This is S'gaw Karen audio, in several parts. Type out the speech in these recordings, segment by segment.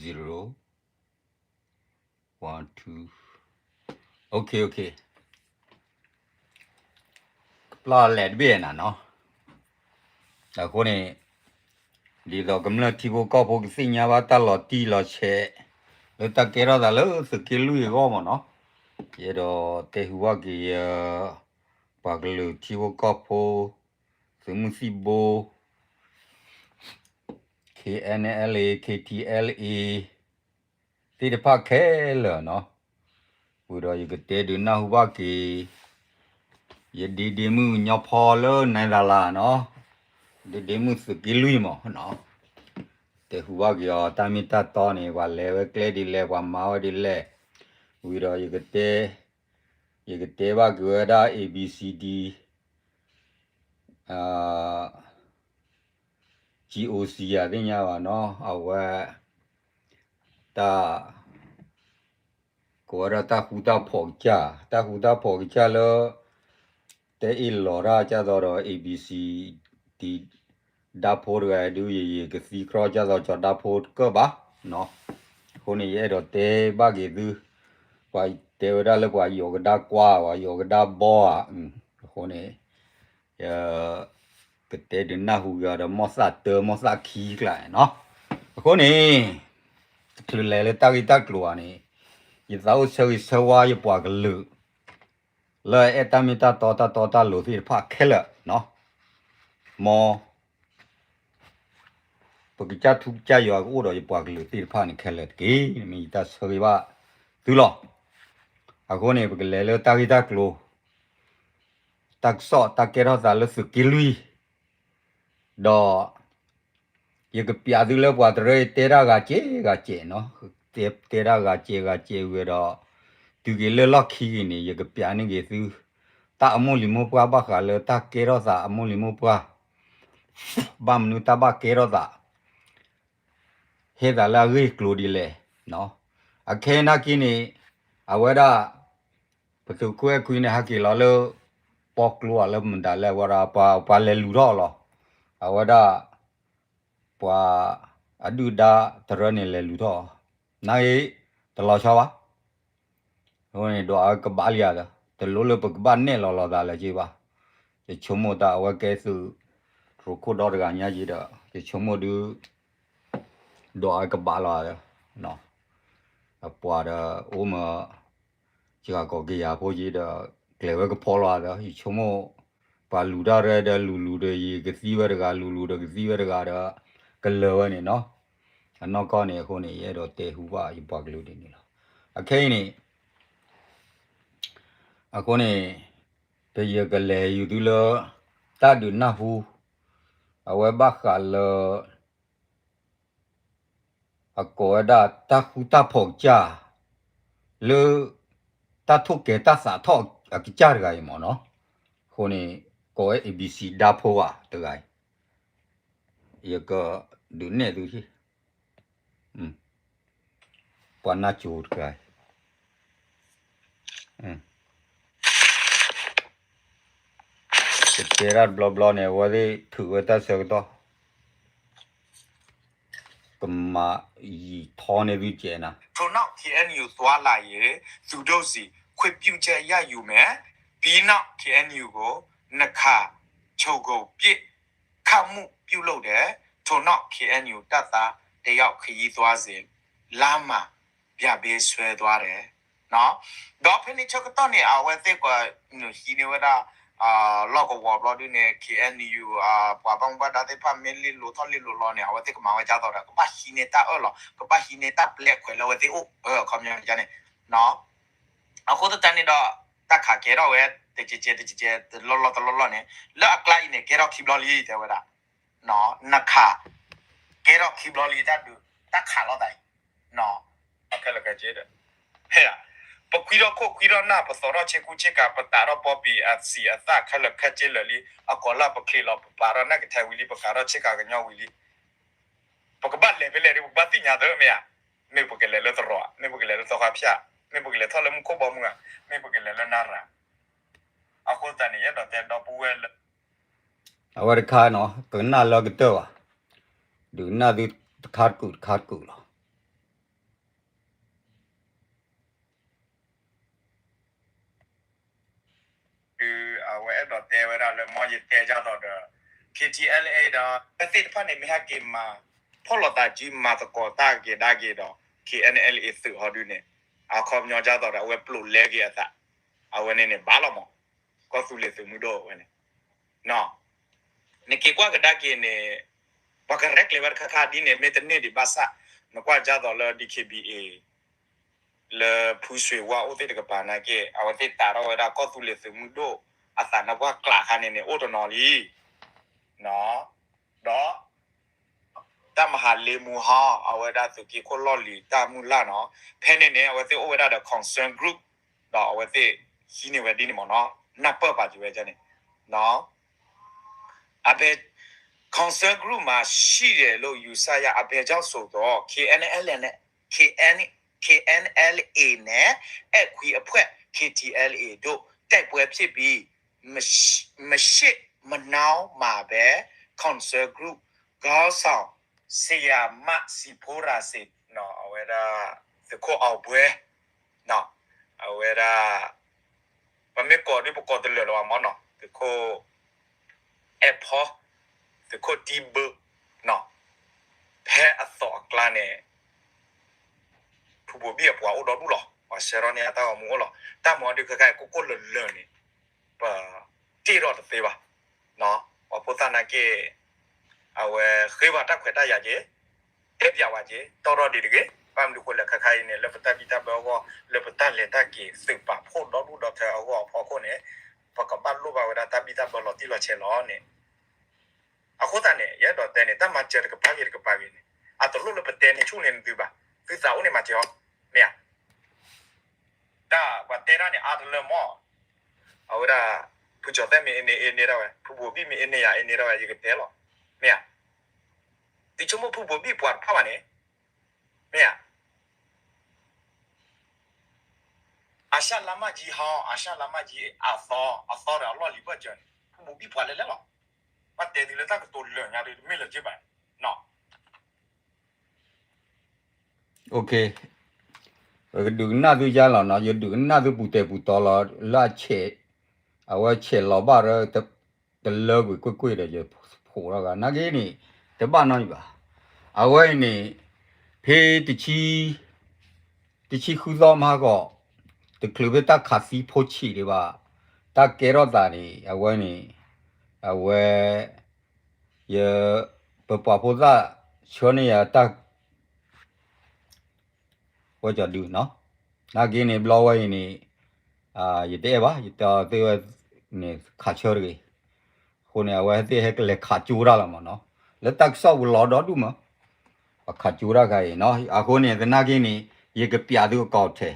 zero one two okay okay ကပျၢ်လဲၤတဘ့ၣ်နၤနီၤ. အဃိန့ၣ် ဒ်သိးကမျၢၢ်ထံဖိကီၢ်ဖိကသ့ၣ်ညါဘၣ်တၢ်လီၤတံၢ်လီၤဆဲး လၢတၢ်ကဲထီၣ်သးလၢသုးက့လွံၢ်အဂီၢ်မ့ၢ်နီၤ. ယအဲၣ်ဒိးတဲဟူဘၣ်က့ၤယ ပှၤကလုာ်ထံဖိကီၢ်ဖိ သုးမုၢ်သံၣ်ဘိ K N L A K T L A သ့ၣ်တဖၣ်ခဲလၢာ်နီၤ. ဝံၤဒီးယကတဲဒုးနၢ်ဟူဘၣ်က့ၤ ယဒ့ဒ့မုၣ်ကညီဖီလၢနၤလၤနီၤ, ဒ့ဒ့မုၣ်သုးက့လွံၢ်မ့ၢ်နီၤ, တဲဟူဘၣ်က့ၤအီၤ တၢ်မ့ၢ်တၢ်တီန့ၣ် ပှၤလဲၤဝဲကျဲဒ်လဲၣ် ပှၤမၤဝဲဒ်လဲၣ်, ဝံၤဒီးယကတဲ ယကတဲဘၣ်က့ၤဝဲဒၣ် A B C D G O C ယၤသ့ၣ်ညါဘၣ်နီၤ, အဝဲ တၢ် ကိးဝဲဒၣ်တၢ်ဃူတၢ်ဖိးကစၢ်, တၢ်ဃူတၢ်ဖိးကစၢ်လၢ တဲအ့ၣ်လီၤတၢ်ကၢ်သိးဒီး A B C D ဒၣ်ဖိတဂၤဒုး ယယကသံကြီကၢ်သိးကၠီၤဒၣ်ဖိတကၢၢ်ဘၣ်နီၤ. အဃိန့ၣ် ယအဲၣ်ဒိးတဲဘၣ်က့ၤသု, ပှၤတဲဝဲဒၣ်လၢပှၤယီၤကဒါကွၢ် ပှၤယီၤကဒါဘီဧါ, အဃိန့ၣ် ယ ကတဲဒုးနၢ်ဟူက့ၤအီၤဒီး မိၢ်သၣ်တၢ မိၢ်သၣ်ခံကျါနီၤ. အဃိန့ၣ် တချုးလဲၤလၢတၢ်ဂ့ၢ်တၢ်ကျိၤဧါန့ၣ် ယသးအိၣ်ဆၢဂ့ၤဆၢဝါယပှၤကလုာ် လၢအအဲၣ်တၢ်မ့ၢ်တၢ်တီတၢ်တီတၢ်လိၤသ့ၣ်တဖၣ်ခဲလၢာ်နီၤ. မ် ပကစၢ်ထူကစၢ်ယွၤကအိၣ်ဒီးယပှၤကလုာ်သ့ၣ်တဖၣ်န့ၣ်ခဲလၢာ်တက့ၢ်. မ့ၢ်ယတၢ်ဆၢဂ့ၤဘၣ်သုလီၤ. အဃိန့ၣ် ပကလဲၤလၢတၢ်ဂ့ၢ်တၢ်ကျိၤ တၢ်ကစီၣ်တၢ်ကဲထီၣ်သးလၢသုးက့လွံၢ်, ဒီး ယကပျးသုလၢပှၤတရၢအတဲတၢ်ဂၤစဲးဂၤစဲးနီၤ, တဲတၢ်ဂၤစဲးဂၤစဲးဝံၤဒီး တုၤက့ၤလၢလီၢ်ခံက့ၤန့ၣ် ယကပျးန့ၢ်က့ၤသု တၢ်အမိၢ်လံၤမိၢ်ပှၢ်ဘၣ်ဃးလၢတၢ်ကဲထီၣ်သးအမိၢ်လံၤမိၢ်ပှၢ် ဘၣ်မနုၤတၢ်ဘၣ်ကဲထီၣ်သး ဟဲသးလၢအဂ့ၢ်ကျိၤဒ်လဲၣ်. အခဲအံၤနာ်က့န့ၣ် အဝဲဒၣ် ပသုးခိၣ်အဲၣ်ခွံန့ၣ် ဟဲက့ၤလီၤလၢ ပီၣ်ကျိလၢမတၤလဲၣ် အဝဲဒၣ်ပှၤလဲၤလူၤထီၣ်လီၤ. အဝဲဒၣ် ပှၤအဒုၣ်ဒါတရၢန့ၣ်လဲၤလူၤထီၣ် နာ်က့ တလီၤဆီဘၣ် အဃိန့ၣ် ဒွးအကဘၣ်လံဧါဒီး တလိၣ်လၢပကဘၣ်နဲၣ်လီၤလိာ်သးလၢၤက့ဘၣ်. ယဆိကမိၣ်တၢ်အဝဲကဲသုး ထိၣ်ခိၣ်ဒီတဂၤညါက့ဒီး ယဆိကမိၣ်ဒုး ဒွးအကဘၣ်လီၤဒီး အပှၤဒီးအိၣ်မး ယဂၤကီၢ်ကယၤဖိက့ဒီး ကျဲၤဝဲကဖီလီၤဒီး ယဆိကမိၣ် ပှၤလူၤတၢ်ရဲဒီးလူၤလူၤဒီး ယကသံဝဲတဂၤ လူၤလူၤဒီးကသံဝဲတဂၤဒီး ကလၢၤဝဲန့ၣ်နီၤ. အနီၢ်ကီၢ်န့ၣ် အဃိန့ၣ် ယအဲၣ်ဒိးတဲဟူဘၣ်ယပှၤကလုာ်ဒ်န့ၣ်လီၤ. အခဲအံၤန့ၣ် အဃိန့ၣ် ပယကလဲၤယူၤသုလၢ တၢ်ဒုးနၢ်ဟူ အဝဲဘၣ်ဃးလၢ အကိးဝဲဒၣ်တၢ်ဃူတၢ်ဖိးကစၢ် လၢ တၢ်ထိၣ်ကဲၤတၢ်သးထီၣ်အကစၢ်တဂၤအံၤမ့ၢ်နီၤ. အဃိန့ၣ် ကိးဝဲ A B C ဒၣ်ဖိဘၣ်တဂၤအံၤ ယကဒုးနဲၣ်သု ပှၤနၢ်ကၠိတဂၤအံၤ ကတဲတၢ်တဘျီဘျီန့ၣ် အဝဲသ့ၣ်ထုးဝဲတၢ်ဆၢကတီၢ် ကမၤယံာ်ထီန့ၢ်သုကဲးနၤ ထိုနောက် KNU သွားလာရေး သူတို့ဆီ ခွင့်ပြုချက်ရယူမယ်။ ပြီးနောက် KNU ကို နှစ်ခါ ခြုံခိုပစ်ခတ်မှုပြုလုပ်တယ်။ ထိုနောက် KNU တပ်သားတစ်ယောက်ခရီးသွားစဉ်လမ်းမှာ ပြန်ပေးဆွဲသွားတယ် ဒီးဖဲန့ၣ်ဆၢကတီၢ်န့ၣ် အဝဲသ့ၣ်ကဟံးန့ၢ်ဝဲဒၣ် လီၢ်ကဝီၤဘျီဒုန့ၣ် KNU ပှၤဘၣ်မူဘၣ်ဒါသ့ၣ်တဖၣ်မ့ၢ်လ့ၣ်လိၤထီၣ်လ့ၣ်လိၤလီၤန့ၣ် အဝဲသ့ၣ်ကမၤဝဲဒ်သိးဒီး ကဘၣ်ဟံးန့ၢ်တၢ်အၢၣ်လီၤ ကဘၣ်ဟံးန့ၢ်တၢ်ပျဲခွဲးလၢအဝဲသ့ၣ်အိၣ် အခီပညီန့ၣ် အဃိသတးန့ၣ်ဒီး တၢ်ခးကဲထီၣ်ဝဲ တကဲးကဲးတကဲးကဲး တလီၢ်လီၢ်တလီၢ်လီၢ်န့ၣ် လၢအကျါအံၤန့ၣ် ကဲထီၣ်ခံဘျီလံ တဲဝဲဒၣ် နခး ကဲထီၣ်ခံဘျီလံ တၢ်ဒုး တၢ်ခးလိာ်သးအံၤ ခဲလၢာ်ခဲဆ့ဒီး ပခွံထီၣ်ခိၣ်ခွံထီၣ်နၢ် ပသီထီၣ်ဆ့ကူဆ့ကၤ ပတးထီၣ်ပီပံၤအစံးအသၣ်ခဲလၢာ်ခဲဆ့လၢာ်လံ အကိးလၢပချ့းလီၤ ပပာ်ထီၣ်နၢ်ကထဲဝံၤလံ ပဃးထီၣ်ဆ့ကၤကညီဝံၤလံ ပကဘၣ်လဲၤဖဲလဲၣ်ဒီး ပကဘၣ်သ့ၣ်ညါသၢမ့ၢ်ဧါ, မ့ၢ်ပကလဲၤလၢသရိာ်ဧါ, မ့ၢ်ပကလဲၤလၢသီခါဖၠၣ်, မ့ၢ်ပကလဲၤထီၣ်လၢမူခိၣ်ဘီမုၢ်ဧါ, မ့ၢ်ပကလဲၤလၢနရၤ, အဃိသတးန့ၣ် ယအဲၣ်ဒိးတဲဒီပုၢ်ဝဲၢ်လၢ အဝဲတခါနီၤ ကနၣ်လၢကတၢၢ်ဘၣ်, ဒုးကနၣ်သုတခါတကုာ်တခါတကုာ်လီၤ. အဝဲအဲၣ်ဒိးတဲဝဲဒၣ်လၢ မ်ယတဲဒ်သိးဒီး K T L A ဒီး ဖဲသ့ၣ်တဖၣ်န့ၣ် မ့ၢ်ဟဲက့ၤမၤ ဖီၣ်လိာ်သးကံ မၤသကိးတၢ်က့ၤဒါက့ၤဒီး K N L A သုးဟီဒုန့ၣ် အခီပညီဒ်သိးဒီး အဝဲပျိာ်လဲက့ၤအသး အဝဲန့ၣ်န့ၣ် ဘၣ်လီၤမး ကီၢ်သူလ့ၤသုးမုၢ်ဒိၣ်ဝဲန့ၣ် နက့ၤကွၢ်ကဒါက့ၤန့ၣ် ပှၤကရဲၣ်ကျဲၤဝဲတခါခါဒ်န့ၣ် မ့ၢ်တန့ၢ်ဒံးဘၣ်ဆၣ် နကွၢ်ဒ်သိးလၢ D K B A လၢဖုဆွ့ၤဝါအိၣ်သ့ၣ်တကပၤနာ်က့ အဝဲသ့ၣ်တးထီၣ်ဝဲဒၣ်ကီၢ်သူလ့ၤသုးမုၢ်ဒိၣ်အသးနါပှၢ်ကျးခါန့ၣ်န့ၣ် အိၣ်တနီၤလံ ဒီး တၢ်မၤဟးလ့မူဟီ အဝဲဒၣ်သုးက့ခိၣ်လီၢ်လံၤတၢ်မုၢ်လၢ်နီၤ ဖဲန့ၣ်န့ၣ် အဝဲသ့ၣ်အိၣ်ဝဲဒၣ်ဒီး concern group ဒီးအဝဲသ့ၣ်ဟံးန့ၢ်ဝဲဒ်န့ၣ်မ့ၢ်နီၤ နၢ်ပၢၢ်ပာ်က့ၤဝဲန့ၣ် အဘဲ concern group မှာရှိတယ်လို့ယူဆရ အဘဲကြောင့်ဆိုတော့ KNLA နဲ့ KN KNLA နဲ့ အဲခွံအဖွဲ့ K T L A တို့ တိုက်ပွဲဖြစ်ပြီး မရှေ့မနှောင်းမှာပဲ Concern Group ခေါင်းဆောင် ဆရာမ စံဖိရာစေ အဝဲဒၣ် သုးခိၣ်အီၤဘှဲ အဝဲဒၣ် ပမ့ၢ်ကိးဒ်ပကိးတလၢာ်လၢၤဘၣ်မ့ၢ်နီၤ သုးခိၣ် အဲၣ်ဖီ သုးခိၣ်တံဘၢ ဖဲအသီးအကျါန့ၣ် ဖုဘိးဘံၣ်အပှၤအိၣ်ဒီဒူၣ်လီၤ ပှၤဆှၢထီၣ်န့ၢ်အတၢ်ဂီၤမူအိၣ်လီၤ တၢ်မၤဒုးခဲခါအံၤ ကိၢ်ကိၢ်လၢၤလၢၤန့ၣ် ပတ့ထီၣ်တသ့ဘၣ် ပှၤဖိသၣ်နာ်က့ အဝဲဃ့ဘၣ်တၢ်ခွဲးတၢ်ယာ်က့ၤ တဲပၠးဝဲက့ၤ တီၢ်ထီၣ်ဒံးတဂ့ၤ ဘၣ်မနုၤဃိလဲၣ်ခဲခါအံၤန့ၣ် လၢပတၢ်ဘံၣ်တၢ်ဘၢအဂီၢ် လၢပတၢ်လဲၤတၢ်က့ၤသုးပာ်ဖှိၣ်ဒီဒူၣ်ဒီထၢအဂီၢ်အဖီခိၣ်န့ၣ် ပကဘၣ်လိၣ်ဘၣ်ဝဲဒၣ်တၢ်ဘံၣ်တၢ်ဘၢလီၤတံၢ်လီၤဆဲးလီၤန့ၣ် အဃိသတးန့ၣ် ယအဲၣ်ဒိးတဲန့ၣ် တၢ်မၤစၢၤတကပၤဂ့ၤတကပၤဂ့ၤန့ၣ် အတလိၣ်လၢပတဲန့ၢ်ဆူၣ်န့ၢ်နသုဘၣ် သုသးအိၣ်န့ၣ်မၤစၢၤအီၤ မ့ၢ်ဧါ တၢ်ပှၤတဲတၢ်န့ၣ် အါတလၢမီၢ် အဝဲဒၣ် ဖုကၠီၤသဲၣ်မ့ၢ်အ့န့ၢ်အ့န့ၢ်ဒၣ်ဝဲ ဖုဘိးဘံၣ်မ့ၢ်အ့န့ၢ်ယၤအ့န့ၢ်ဒၣ်ဝဲ ယကတဲလီၤ မ့ၢ်ဧါ သုဆိကမိၣ်ဖုဘိးဘံၣ်ပှၤတဖၣ်ဘၣ်န့ၣ် မ့ၢ်ဧါ အၤၡၣ်လါမၢ်ကၠံဟီ အၤၡၣ်လါမၢ်ကၠံ အသီ အသီဒီးအလီၢ်လံၤဘၢၣ်စၢၤန့ၣ် ဖုဘိးဘံၣ်ပှၤလဲၣ်လဲၣ်လီၤ ဘၣ်တဲသုလၢတၢ်ကတိၤလၢာ်ညါဒီး တမ့ၢ်လၢၤက့ဘၣ်နီၤ ပကဒုးကနၣ်သုယါလီၤနီၤ ယဒုးကနၣ်သုပူၤတဲာ်ပူၤတီၤလီၤ လၢအဆဲး အဝဲဆဲးလီၤဘၣ်ရၢ တလၢကွံာ်ကွ့ၢ်ကွ့ၢ်ဒီး ယဖိးထီၣ်ဂၤ နာ်က့န့ၣ် တဘၣ်နီတမံၤဘၣ်. အဝဲအံၤန့ၣ် ဖဲတဆံ တဆံဃုသီမဟါဂီၤ တချုးဖဲတၢ်ခးသံဖိဆံးဒံးဘၣ် တၢ်ကဲထီၣ်သးန့ၣ် အဝဲန့ၣ် အဝဲ ယ ပပှၤဖိသၣ်ဆှၢန့ၢ်ယၤတၢ် ဝဲကီၤဒုးနီၤ, နာ်က့န့ၣ် ဘျီဝဲအံၤန့ၣ် ယတအဲၣ်ဘၣ် ယတဲသ့ဝဲန့ၣ် ခးဆၢတဂ့ၤ, အဃိန့ၣ် အဝဲသ့ၣ်ဟဲကလဲၤခးကၠိတၢ်လီၤမးနီၤ, လၢတၢ်ကစီၣ်ပူၤလီၤဒီဒူၣ်မး, ပခးကၠိတၢ်ခါအံၤနီၤ, အဃိန့ၣ် သနာ်က့န့ၣ် ယကပျးသုအကီၢ်ထဲ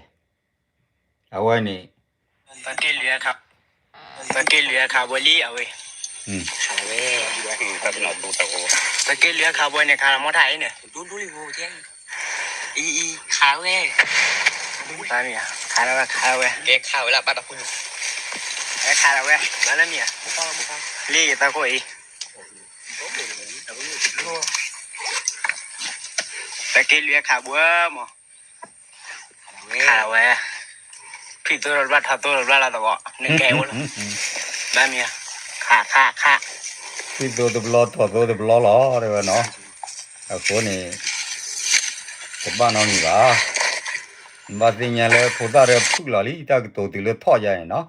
အဝဲန့ၣ် ပက့ၤလွံၢ်ခးဘိလံအဝဲ, ပက့ၤလွံၢ်ခးဘိန့ၣ် ခးလီၤမ့ၢ်ထါအံၤန့ၣ်, အံၤ ခးဝဲ, ခးလီၤဝဲ ခးလီၤဝဲ, ကဲခးဝဲလၢဘၣ်တၢ်ဖူညူ, ခးလီၤဝဲ, လံယသးခိၣ်အံၤ, ပက့ၤလွံၢ်ခးဘိမး ခးဝဲ, ဖံးသိတဘျီထီၣ်သိတဘျီလီၤသဝီ, နကဲအိၣ်လီၤ, ဘၣ်မ့ၢ်, ခးခးခး, ဖံးသိတဘျီထီၣ်သိတဘျီလီၤ တဲဝဲနီၤ, အဃိန့ၣ် တဘၣ်နီတမံၤဘၣ်, ဘၣ်သ့ၣ်ညါလၢဖိသၣ်တဖုၣ်လီၤလံ တၢ်ကတိၤတုၤလၢထီၣ်ယါန့ၣ်နီၤ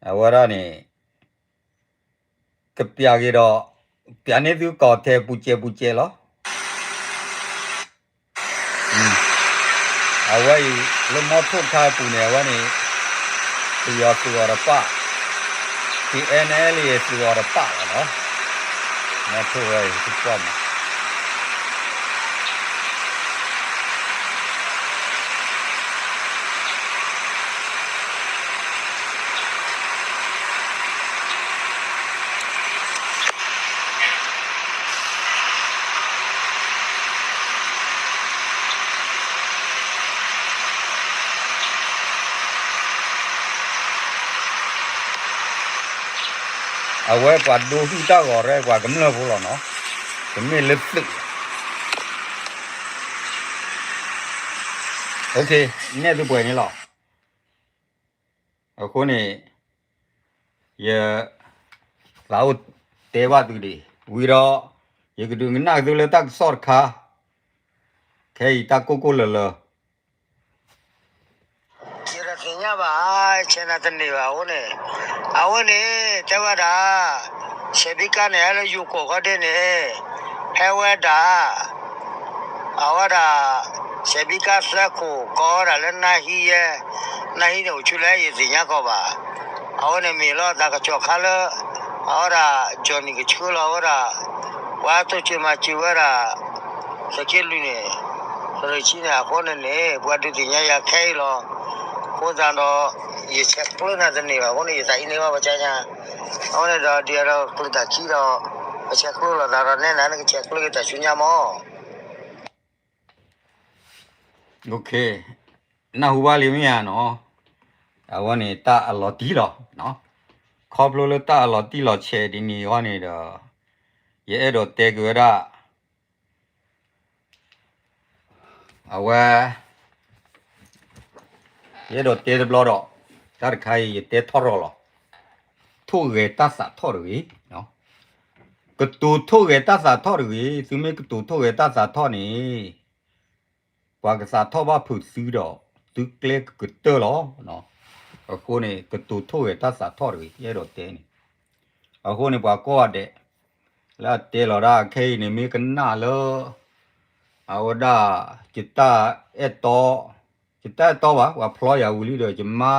အဝဲဒၣ်န့ၣ် ကပျးက့ၤဒီး ပျးန့ၢ်သုကီၢ်ထဲပူၤစဲးပူၤစဲးလီၤ. အဝဲအံၤ လၢမီထိၣ်ခါအပူၤန့ၣ် အဝဲန့ၣ် ပယီၤသုးအီၤတပၣ်, K N L A သုးအီၤတပၣ်လီၤနီၤ, မီထိၣ်ဝဲအံၤ သုကွၢ်မး အဝဲပှၤဒိဟုၣ်တၢ်ဂီၤရဲ ပှၤကမျၢၢ်ဖိလီၤနီၤ, တမ့ၢ်လၢသုး အ နဲၣ်သုပှဲၤန့ၣ်လီၤ. အဃိန့ၣ် ယသးအိၣ်တဲဘၣ်သုဒံး ဝံၤဒီး ယကဒုးကနၣ်သုလၢတၢ်ကစီၣ်တခါ ခဲအံၤတၢ်ကိၢ်ကိၢ်လၢၤလၢၤ ယတသ့ၣ်ညါဘၣ် ဆဲးနၤတန့ၢ်ဘၣ်အဃိန့ၣ်, အဝဲန့ၣ် တဲဝဲဒၣ် ဆဲးဘံကါန့ၣ် ဟဲလၢယိၤကီၢ်ခီဒ့န့ၣ် ဖဲဝဲဒၣ် အဝဲဒၣ် ဆဲးဘံကါသၢခိၣ် ကိးဝဲဒၣ်လၢနါဟံၣ်ယဲ, နါဟံၣ်န့ၣ်အိၣ်ဆူၣ်လၢယသ့ၣ်ညါကီးဘၣ်. အဝဲန့ၣ်မ့ၢ်လီၤသးကစီၣ်ခါလၢ အဝဲဒၣ် Johnny ကဆှၢလီၤဝဲဒၣ် ပှၤတိစၢၤမၤစၢၤဝဲဒၣ် သုးက့လွံၢ်န့ၣ် သုးရ့ၣ်ဆံန့ၣ် အဃိန့ၣ်န့ၣ် ပှၤဒုးသ့ၣ်ညါယၤခဲအံၤလီၤ. အဃိသတးဒီး ယဆဲးကျၢနၤတန့ၢ်ဘၣ်အဃိန့ၣ် ယသးအံၤန့ၢ်ဘၣ်ပှၤကါညါ, အဃိန့ၣ်ဒီး ဒ်အဒီးကျုးတၢ်ခံဒီး ပဆဲးကျၢလိာ်သးဒီးနဲနၤ နကဆဲးကျၢက့ၤတၢ်ဆူညါမၢ်. နၢ်ဟူဘၣ်လံမ့ၢ်ဧါနီၤ, အဝဲန့ၣ်တၢ်အလီၤတံၢ်လီၤ, ခီဖျိလၢတၢ်အလီၤတံၢ်လီၤဆဲးဒ်န့ၣ်အဂီၢ်န့ၣ်ဒီး ယအဲၣ်ဒိးတဲက့ၤဝဲဒၣ် အဝဲ ယအဲၣ်ဒိးတဲတဘျီဒီး တၢ်တခါအံၤယတဲထီၣ်ရီၤလီၤ. ထိၣ်ဂဲၤတၢ်သးထီၣ်တဂ့ၤ, ကတိၤထိၣ်ဂဲၤတၢ်သးထီၣ်တဂ့ၤ, သုမ့ၢ်ကတိၤထိၣ်ဂဲၤတၢ်သးထီၣ်န့ၣ် ပှၤကသးထီၣ်ဘၣ်ဖုးသုဒီး သုကျဲကကတၢၢ်လီၤ. အဃိန့ၣ် ကတိၤထိၣ်ဂဲၤတၢ်သးထီၣ်တဂ့ၤ ယအဲၣ်ဒိးတဲန့ၣ်, အဃိန့ၣ် ပှၤကိးဂၤဒဲး လၢအတဲလီၤဒၣ်ခဲအံၤန့ၣ် မ့ၢ်ကနၣ်လၢ အဝဲဒၣ် ယတၢ်အဲၣ်တီ, ယတၢ်အဲၣ်တီဘၣ် ပှၤဖျီယၤဝံၤလံဒီး ယမါ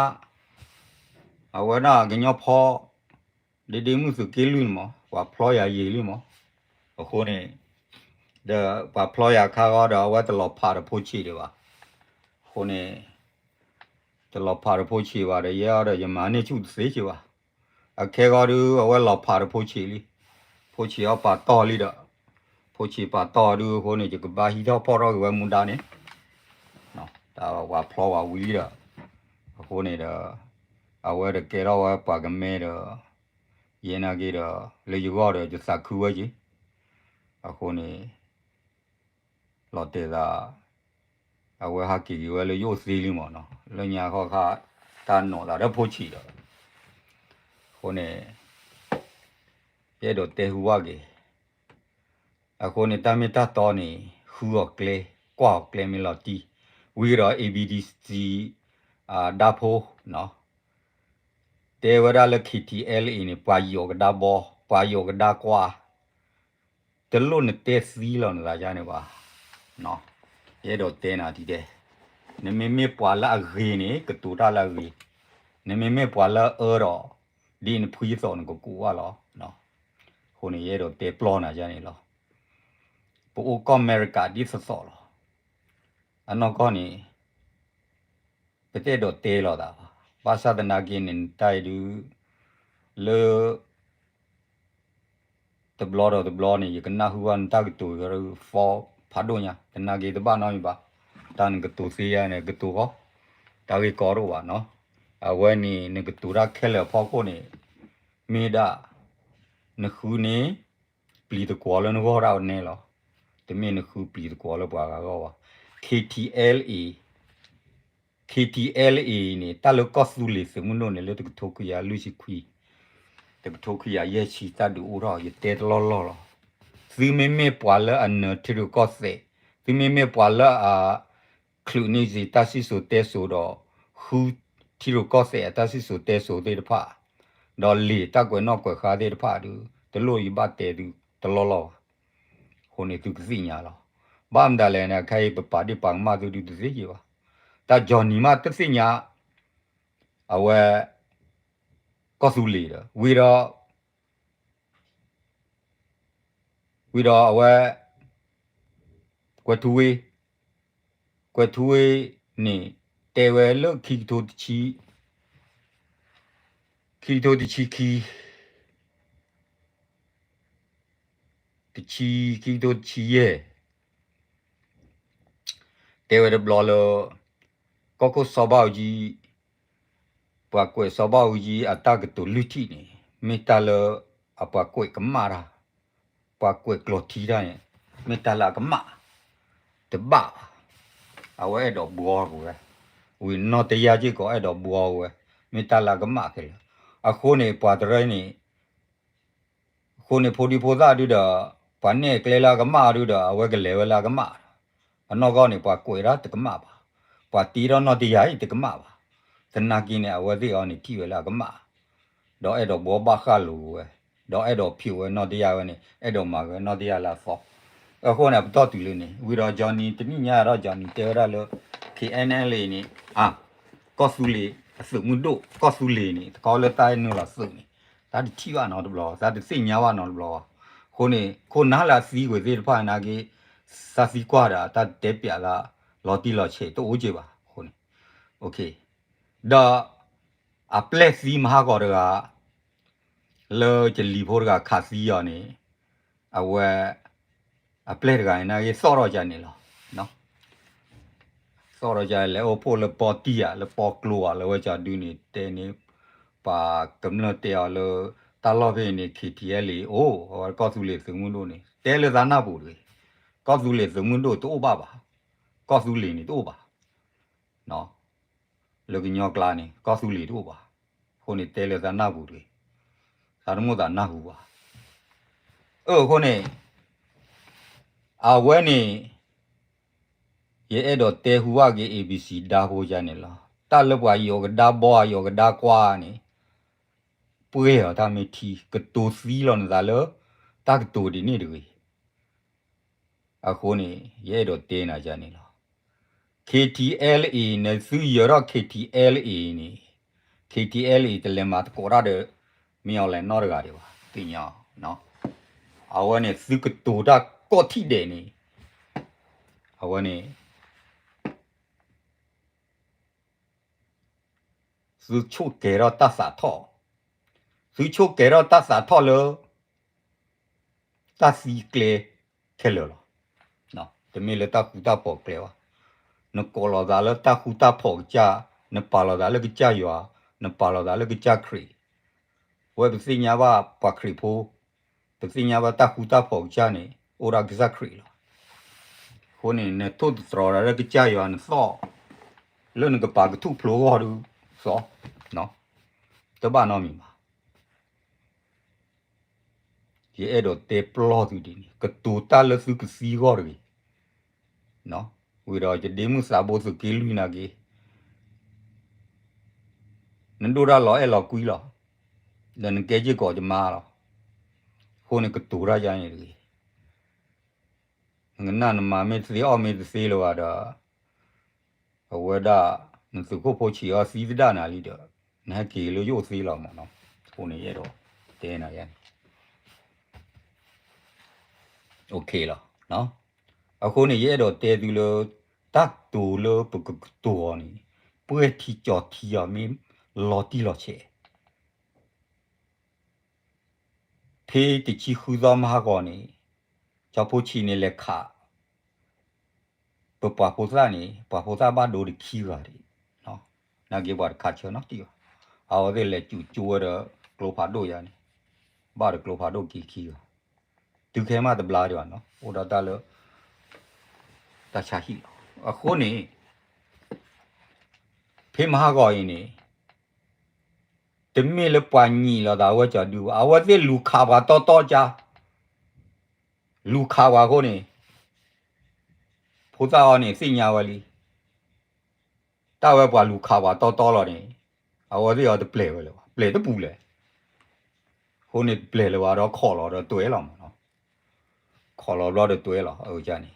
အဝဲဒၣ်ကညီဖီ ဒ့ဒ့မုၣ်သုးက့လွံၢ်န့ၣ်မး ပှၤဖျီယၤယံာ်လံမး. အဃိန့ၣ် ဒီးပှၤဖျီယၤခါဂီၤဒီး အဝဲတလီၤဖးဒီးဖိဆံးဒံးဘၣ်. အဃိန့ၣ် တလီၤဖးဒီးဖိဆံးဘၣ်ဒီး ယဲအီၤဒီးယမၤန့ၢ်ဆူၣ်တသ့က့ၤဘၣ်. အခဲဂီၤဒုး အဝဲလီၤဖးဒီးဖိဆံးလံ. ဖိဆံးအီၤပာ်တီၢ်လံဒီး ဖိဆံးပာ်တီၢ်ဒုးအဃိန့ၣ် ယကဘၣ်ဟံးထီၣ်ဖီၣ်ထီၣ်က့ၤဝဲမူဒါန့ၣ် တၢ်ပှၤဖျီဝဲဝံၤလံဒီး အဃိန့ၣ်ဒီး အဝဲတကဲထီၣ်ဝဲပှၤကမဲဒီး ယဲနာ်က့ဒီး လၢယဂီၢ်ဒီးယသးခုဝဲက့ၤ. အဃိန့ၣ် လီၤတဲာ်သး အဝဲဟးက့ၤက့ၤဝဲလၢယအိၣ်သ့လံမးနီၤ လၢညါခီခါ တၢ်နီၣ်သးဒီးဖိဆံးဒီး အဃိန့ၣ် ယအဲၣ်ဒိးတဲဟူဘၣ်က့ၤ အဃိန့ၣ် တၢ်မ့ၢ်တၢ်တီန့ၣ် ဃုအီၤကျဲ ကွၢ်အီၤကျဲမ့ၢ်လီၤတံၢ် ဝံၤဒီး A B D C ဒၣ်ဖိ တဲဝဲဒၣ်လၢ K T L A န့ၣ် ပှၤယီၤကဒါဘီ ပှၤယီၤကဒါကွၢ် တလိၣ်နတဲသံလီၤနသးယါန့ၣ်ဘၣ်. ယအဲၣ်ဒိးတဲနၤဒ်ဒဲး, နမ့မ့ၢ်ပှၤလၢအဂ့ၤန့ၣ် ကတိၤတၢ်လၢအဂ့ၤ, နမ့မ့ၢ်ပှၤလၢအအၢဒီး ဒ်နဖှံသီးနကကူးဘၣ်လီၤ. အဃိန့ၣ် ယအဲၣ်ဒိးတဲပျီနၤယါန့ၣ်လီၤ. ပအိၣ်ကီၢ်အမဲရကၤဒ်သိးသိးလီၤ. အနီၢ်ကီၢ်န့ၣ် ပတအဲၣ်ဒိးတဲလိာ်သးဘၣ်. ဘၣ်ဆၣ်သနာ်က့န့ၣ် နတၢ်အံၤဒုး လၢ တဘျီဒီးတဘျီန့ၣ် ယကနၢ်ဟူဘၣ်နတၢ်ကတိၤ ယဖီဖးဒိၣ်ညါ သနာ်က့တဘၣ်နီတမံၤဘၣ်. တၢ်နကတိၤသ့ယါန့ၣ် ကတိၤဃီ တၢ်ဂ့ၢ်ကီတအိၣ်ဘၣ်နီၤ. အဝဲန့ၣ် နကတိၤတၢ်ခဲလၢာ်အဖီခိၣ်န့ၣ် မ့ၢ်ဒၣ် နဃုန့ၣ် ပျံၤသကွီၤလၢနဂီၢ်ဒၣ်ဝဲန့ၣ်လီၤ. တမ့ၢ်နဃုပျံၤသကွီၤလၢပှၤဂၤဂီၢ်ဘၣ်. K T L A K T L A န့ၣ် တၢ်လၢကီၢ်သူလ့ၤသုးမုၢ်ဒိၣ်န့ၣ် လၢတကထိခွံကယၤလွံၢ်ဆံခွံ တကထိခွံကယၤယဲၢ်ဆံ တၢ်ဒုးအိၣ်ထီၣ် ယတဲတလီၢ်လီၢ်လီၤ. သုမ့မ့ၢ်ပှၤလၢအနၢၤထံရူၢ်ကီၢ်သဲး, သုမ့မ့ၢ်ပှၤလၢအ ချုးန့ၢ်စ့တၢ်စံၣ်စိၤတဲစိၤဒီး ဃုထံရူၢ်ကီၢ်သဲးအတၢ်စံၣ်စိၤတဲစိၤသ့ၣ်တဖၣ်, ဒီးလံာ်တၢ်ကွဲးနီၣ်ကွဲးဃါသ့ၣ်တဖၣ်ဒီး တလိၣ်ယဘၣ်တဲသုတလီၢ်လီၢ်ဘၣ်. အဃိန့ၣ်သုကသ့ၣ်ညါလီၤ. ဘၣ်မတၤလဲၣ်န့ၣ် ခဲအံၤပပာ်ဒ့ၣ်ပာ်ကမၣ်သုဒုးတသ့က့ၤဘၣ်. တၢ် Johnny မးတသ့ၣ်ညါ အဝဲ ကီၢ်သူလ့ၤဒီး ဝံၤဒီး ဝံၤဒီးအဝဲ ကွဲးထူဝ့, ကွဲးထူဝ့န့ၣ် တဲဝဲလၢခံကထိတဆံ, ခံကထိတဆံခံ, တဆံ, ခံကထိတဆံယဲၢ် တဲဝဲတဘျီလၢ ကီၢ်ခိၣ်စီၤဘၣ်အူကၠံ, ပှၤကွဲးစီၤဘၣ်အူကၠံအတၢ်ကတိၤလွံၢ်ထံၣ်န့ၣ် မ့ၢ်တၢ်လၢအပှၤကွဲးကမၣ်တၢ်, ပှၤကွဲးကျိာ်ထံတၢ်န့ၣ် မ့ၢ်တၢ်လၢအကမၣ် တဘၣ်ဘၣ်. အဝဲအဲၣ်ဒိးဘှီက့ၤဝဲ, ဝံၤနီၢ်တယၢ်စ့ၢ်ကီးအဲၣ်ဒိးဘှီက့ၤဝဲ, မ့ၢ်တၢ်လၢအကမၣ်ခဲလၢာ်. အဃိန့ၣ် ပှၤတရၢန့ၣ် အဃိန့ၣ် ဖိဒံဖိသၣ်ဒုဒီး ပှၤနဲၣ်ကျဲလၢအကမၣ်အီၤဒုဒီး အဝဲကလဲၤဝဲလၢအကမၣ်, အနီၢ်ကီၢ်န့ၣ် ပှၤကွဲးဒၣ်တကမၣ်ဘၣ်, ပှၤတ့ထီၣ်နီၢ်တယၢ်အံၤတကမၣ်ဘၣ်. သနာ်က့န့ၣ် အဝဲသ့ၣ်အီၤန့ၣ် ထံၣ်ဝဲလၢအကမၣ် ဒီးအဲၣ်ဒိးဘှီဘၣ်ဃၣ်လိာ်ဝဲ, ဒီးအဲၣ်ဒိးဖျိးဝဲနီၢ်တယၢ်ဝဲန့ၣ် အဲၣ်ဒိးမၤဝဲနီၢ်တယၢ်လၢအသီ. အဃိန့ၣ် အပတီၢ်တုၤလၢန့ၣ် ဝံၤဒီး Johnny တနံၣ်ညါဒီး Johnny တဲဝဲဒၣ်လၢ K N L A န့ၣ် အ ကီၢ်သူလ့ၤအသုးမုၢ်ဒိၣ် ကီၢ်သူလ့ၤန့ၣ် တခီလၢတၢ်နုာ်လီၤသုးန့ၣ် တၢ်တထံၣ်ဘၣ်နီတဘျီ, တၢ်တသ့ၣ်ညါဘၣ်နီတဘျီဘၣ်. အဃိန့ၣ် ခိၣ်နၢ်လၢအသံကွံာ်သ့ၣ်တဖၣ်နာ်က့ သးသံကွၢ်ဒီး တၢ်တတဲပျးသး လီၤတံၢ်လီၤဆဲးတအိၣ်က့ဘၣ်. အဃိန့ၣ် ဒီး အပျဲၢ်သံမဟါဂီၤတဂၤ လၢကလံၤဖိတဂၤခးသံအီၤန့ၣ် အဝဲ အပျဲၢ်တဂၤန့ၣ် နာ်က့သီၣ်ထီၣ်ကန့ၣ်လီၤ. သီၣ်ထီၣ်ကလဲၤအိၣ်ဖှိၣ်လၢပီတံၢ်ဧါ လၢပီကျိဧါ လၢဝဲကၠီဒုန့ၣ် တဲန့ၣ် ပှၤကမျၢၢ်တဲအီၤလၢ တၢ်လီၢ်ဖဲန့ၣ် K T L A အိၣ် အဝဲကီၢ်သူလ့ၤသုးမုၢ်ဒိၣ်န့ၣ် တဲလၢသးနၢ်ပူၤတဂ့ၤ. ကီၢ်သူလ့ၤသုးမုၢ်ဒိၣ်တအိၣ်ဘၣ်ဘၣ်. ကီၢ်သူလ့ၤန့ၣ်တအိၣ်ဘၣ် လၢကညီကျါန့ၣ် ကီၢ်သူလ့ၤတအိၣ်ဘၣ်. အဃိန့ၣ်တဲလၢသးနၢ်ပူၤတဂ့ၤ. သးတမိၣ်သးနၢ်ဟူဘၣ်. အဃိန့ၣ် အဝဲန့ၣ် ယအဲၣ်ဒိးတဲဟူဘၣ်က့ၤ A B C ဒါဖိယါန့ၣ်လီၤ. တၢ်လၢပှၤယိးကဒါဘီ ယိးကဒါကွၢ်န့ၣ် ပှဲၤအီၤတၢ်မ့ၢ်ထံ ကတိၤသံလီၤနသးလၢ တၢ်ကတိၤဒ်န့ၣ်တဂ့ၤ. အဃိန့ၣ် ယအဲၣ်ဒိးတဲနၤယါန့ၣ်လီၤ. K T L A န့ၣ် သုယၢၤထီၣ် K T L A န့ၣ် K T L A တလဲၤမၤသကိးတၢ်ဒီး မ့ၢ်အီၤလဲၤနီတဂၤဒံးဘၣ် သ့ၣ်ညါအီၤ. အဝဲန့ၣ်သုကတိၤတၢ်ကိးထံၣ်ဒဲးန့ၣ် အဝဲန့ၣ် သုဆိၣ်ကဲၤထီၣ်တၢ်သးထီၣ်, သုဆိၣ်ကဲၤထီၣ်တၢ်သးထီၣ်လၢ တၢ်သံကျဲခဲလၢာ်လီၤ. တမ့ၢ်လၢတၢ်ဃူတၢ်ဖိးကျဲဘၣ်. နကိးလီၤသးလၢတၢ်ဃူတၢ်ဖိးကစၢ်, နပာ်လီၤသးလၢကစၢ်ယွၤ, နပာ်လီၤသးလၢကစၢ်ခရံာ်, အဝဲပသ့ၣ်ညါဘၣ်ပှၤခရံာ်ဖိ, ပသ့ၣ်ညါဘၣ်တၢ်ဃူတၢ်ဖိးကစၢ်န့ၣ် အိၣ်ဒၣ်ကစၢ်ခရံာ်လီၤ. အဃိန့ၣ် နထိၣ်သတြီၤဒီးကစၢ်ယွၤနသီၣ်, လၢနကပၤကထူၣ်ဖျိဂီၢ်ဒုးသီၣ်, တဘၣ်နီတမံၤဘၣ်. ယအဲၣ်ဒိးတဲပျီၢ်သုဒ်န့ၣ် ကတိၤတၢ်လၢသုကသံဂီၢ်တဂ့ၤ. ဝံၤဒီးယဒ့မုၣ်သးဘိသုးက့လွံၢ်နာ်က့ နဒိၣ်တၢ်လီၤအဲၣ်လီၤကွံလီၤ. ဒီးနကဲစ့ၢ်ကီးယမါလီၤ. အဃိန့ၣ်ကတိၤတၢ်ယါန့ၣ်တဂ့ၤ. နကနၣ်နမၤမ့ၢ်တသ့အီၣ်မ့ၢ်တသ့လၢၤဘၣ်ဒီး အဝဲဒၣ် နသုးခိၣ်ဖိဆံးအီၤသံသဒၣ်နၤလံဒီး နဟဲက့ၤလၢယအိၣ်သ့လီၤမးနီၤ. အဃိန့ၣ်ယအဲၣ်ဒိးတဲနၤယါန့ၣ် OK လီၤ. အဃိန့ၣ် ယအဲၣ်ဒိးတဲသုလၢ တၢ်ကတိၤလၢပကကတိၤအီၤန့ၣ် ပှဲၤထံကၠီၤထံအီၤမ့ၢ်လီၤတံၢ်လီၤဆဲး ဖဲတဆံဃုသီမဟါဂီၤန့ၣ် ကၠီဖိဆံးန့ၣ်လဲၤခး ပပှၤဖိသၣ်န့ၣ် ပှၤဖိသၣ်ဘၣ်ဒိတခံဂၤဒံး, နာ်က့ပှၤတခါဆၢနီတံၢ်ဘၣ်. အဝဲသ့ၣ်လဲၤစူးကၠိဝဲဒီးကျိဖးဒိၣ်ယါန့ၣ် ဘၣ်ဒီးကျိဖးဒိၣ်က့ၤခံဂၤ, တုၤခဲမးတဘျါဒံးဘၣ်နီၤ အိၣ်ဒီးတၢ်လၢ တၢ်ဆါဟံၣ်လီၤ. အဃိန့ၣ် ဖဲမဟါဂီၤအံၤန့ၣ် တမ့ၢ်လၢပှၤညံးလီၤသးအဝဲကၠီဒုဘၣ်, အဝဲသ့ၣ်လူၤခးပှၤတီတီကါ, လူၤခးပှၤအဃိန့ၣ် ဖိသၣ်အီၤန့ၣ် သ့ၣ်ညါဝဲလံ. တၢ်ဝဲပှၤလူၤခးပှၤတီတီလီၤန့ၣ် အဝဲသ့ၣ်အီၤတပျဲၢ်ဝဲလၢၤဘၣ်, ပျဲၢ်တပူၤလဲၣ်. အဃိန့ၣ်တပျဲၢ်လၢၤဘၣ်ဒီးခိးလီၤဒီးတွဲလီၤမးနီၤ, ခိးလီၤဘျီဒီးတွဲလီၤ အဝဲန့ၣ်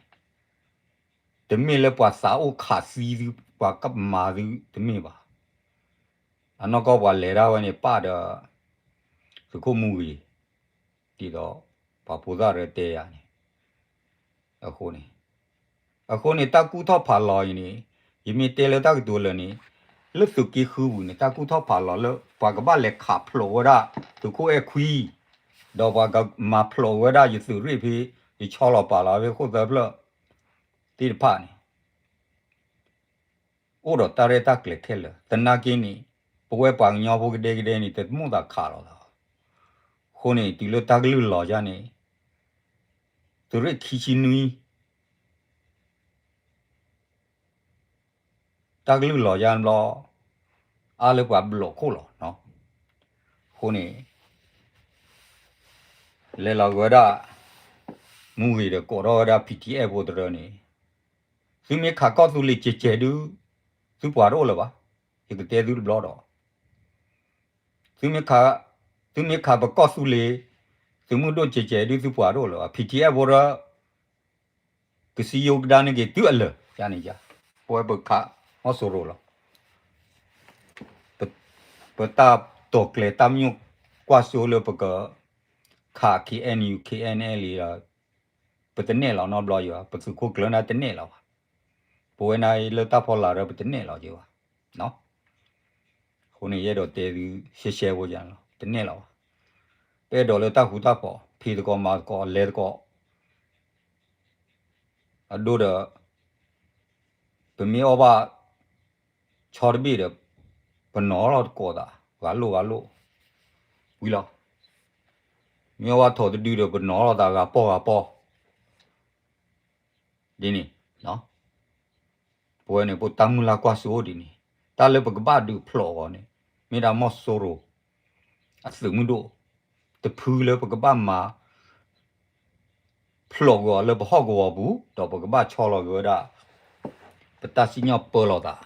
တမ့ၢ်လၢပှၤသးအိၣ်ခးသံသု ပှၤကမၤသုတမ့ၢ်ဘၣ်. အနီၢ်ကီၢ်ပှၤလဲၤဒၣ်ဝဲန့ၣ် ပၢ်ဒီး သုးခိၣ်မူဂ့ၤ ဒ်သိး ပှၤဖိသၣ်ရဲတဲယၤန့ၣ် အဃိန့ၣ် အဃိန့ၣ် တၢ်ကူၣ်ထီၣ်ဖးလီၤအံၤန့ၣ် ယမ့ၢ်တဲလၢတၢ်ကတိၤလၢာ်န့ၣ် လၢသုးက့ဃုပူၤန့ၣ် တၢ်ကူၣ်ထီၣ်ဖးလီၤလၢ ပှၤကဘၣ်လဲၤခးဖျိးဝဲဒၣ် သုးခိၣ်အဲၣ်ခွံ ဒီးပှၤကမၤဖျိးဝဲဒၣ်ယသုးရ့ၣ်ဖဲ ယဆီလီၤပာ်လီၤဖဲဃိၣ်သၢဖျၢၣ် သ့ၣ်တဖၣ်န့ၣ် အိၣ်ဒီးတၢ်ရဲၣ်တၢ်ကျဲၤခဲလၢာ် သနာ်က့န့ၣ် ပဝဲပှၤကညီဖိကဒဲကဒဲန့ၣ် တမိၣ်သးခးလီၤသး. အဃိန့ၣ် တုၤလၢတၢ်ကလုၢ်လီၤယါန့ၣ် သုးရ့ၣ်ခံဆံနွံ တ တၢ်ကလုၢ်လီၤယါဘျီ အါလၢပှၤဘျီၣ်ခိၣ်လီၤ. အဃိန့ၣ် လဲၤလီၤက့ၤဝဲဒၣ် မူဂ့ၤဒီးကိးထီၣ်ဝဲဒၣ် P T F ဖိတရၢန့ၣ်, သုမ့ၢ်ခးကီၢ်သူလ့ၤကဲးကဲးဒုး သုပှၤတအိၣ်လၢၤဘၣ်. ယကတဲသုတဘျီဒီး သုမ့ၢ်ခး, သုမ့ၢ်ခးပကီၢ်သူလ့ၤ သုးမုၢ်ဒိၣ်ကဲးကဲးဒုး သုပှၤတအိၣ်လၢၤဘၣ်. P T F ဖိဒီး ကစံယိကဒါန့ၢ်က့ၤသုအလၢာ် ယန့ၣ်ယါ, ပဝဲပခးမီၢ်စိရိၤလီၤ. ပတၢ်တိာ်ကျဲၤတၢ်မညိၣ်ကွၢ်စိလၢပကခး K N U K N L A ဒီး ပတနဲၣ်လီၤနီတဘျီယဘၣ်, ပသုးခိၣ်ကျၢၢ်န့ၣ်တနဲၣ်လီၤဘၣ်. ပဝဲန့ၣ်လၢတၢ်ဖီလာ်ဒီးပတနဲၣ်လီၤယဘၣ်. အဃိန့ၣ် ယအဲၣ်ဒိးတဲသုရှဲရှဲဖိယါလီၤ, တနဲၣ်လီၤဘၣ်. ပအဲၣ်ဒိးလၢတၢ်ဃူတၢ်ဖိး ဖံးသကိးမၤသကိးလဲၤသကိး အဒိဒီး ပမ့ၢ်အီၣ်ဘၣ်ဆီတဘ့ၣ်ဒီး ပနီၤလီၤသကိးသး ဂၤလိာ်ဂၤလိာ် ဝံၤလီၤ. မ့ၢ်အီၣ်ဘၣ်ထိးတဒုဒီး ပနီၤလီၤသးဂၤပီၢ်ဂၤပီၢ် ဒ်န့ၣ် ပဝဲန့ၣ် ပတၢ်မုၢ်လၢ်ကွၢ်စိဒ်န့ၣ် တၢ်လၢပကဘၣ်ဒုးဖျိးအီၤန့ၣ် မ့ၢ်ဒၣ်မီၢ်စိရိၤ အသုးမုၢ်ဒိၣ် တဖုလၢပကဘၣ်မၤ ဖျိးကွံာ်အီၤလၢပဟီၣ်ကဝီၤပူၤ ဒီးပကဘၣ်ဆီလီၤက့ၤဝဲဒၣ် ပတၢ်စံၣ်ညီၣ်ပၢလီၤသး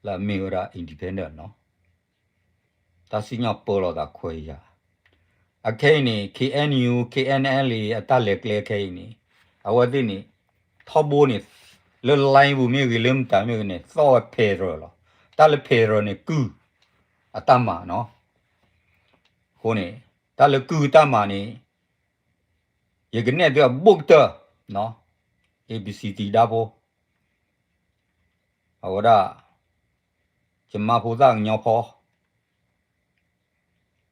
လၢအမ့ၢ်ဝဲဒၣ် independent နီၤ. တၢ်စံၣ်ညီၣ်ပၢလီၤသးခွဲးယာ်. အခဲအံၤန့ၣ် K N U K N L A အတၢ်လဲၤကျဲခဲအံၤန့ၣ် အဝဲသ့ၣ်န့ၣ် ထီဘိန့ၣ် လၢ line ပူၤမ့ၢ်ဂ့ၤ လၢမတၤမ့ၢ်ဂ့ၤန့ၣ် သီၣ်ဝဲ federal လီၤ. တၢ်လၢ federal န့ၣ် ကုၢ်အတၢ်မၤနီၤ. အဃိန့ၣ် တၢ်လၢကုၢ်အတၢ်မၤန့ၣ် ယကနဲၣ်သုအဘိၣ်ကတၢၢ် A B C တံၤဒါဖိ အဝဲဒၣ် ယမါဖိသၣ်ကညီဖီ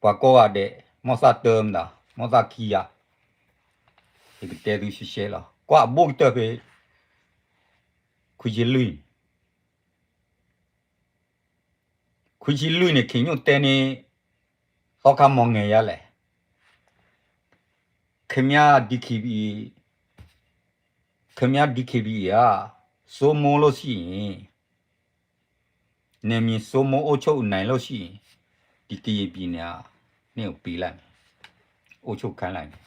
ပှၤကိးဂၤဒဲး မီၢ်သၣ်တၢမတၤ မီၢ်သၣ်ခံဂၤ ယကတဲသုရှဲရှဲလီၤ. ကွၢ်အဘိၣ်ကတၢၢ်ဖဲ ခွံဆံလွံၢ် ခွံဆံလွံၢ်န့ၣ် ခ့ညိၣ်တဲန့ၣ် သီခါမီၤငဲၤယါလဲၣ်. ခင်ဗျား D K B A ခင်ဗျား D K B A က စိုးမိုးလို့ရှိရင် နယ်မြေစိုးမိုးအုပ်ချုပ်နိုင်လို့ရှိရင် ဒီကရင်ပြည်နယ်က နင့်ကိုပေးလိုက်မယ် အုပ်ချုပ်ခိုင်းလိုက်မယ်.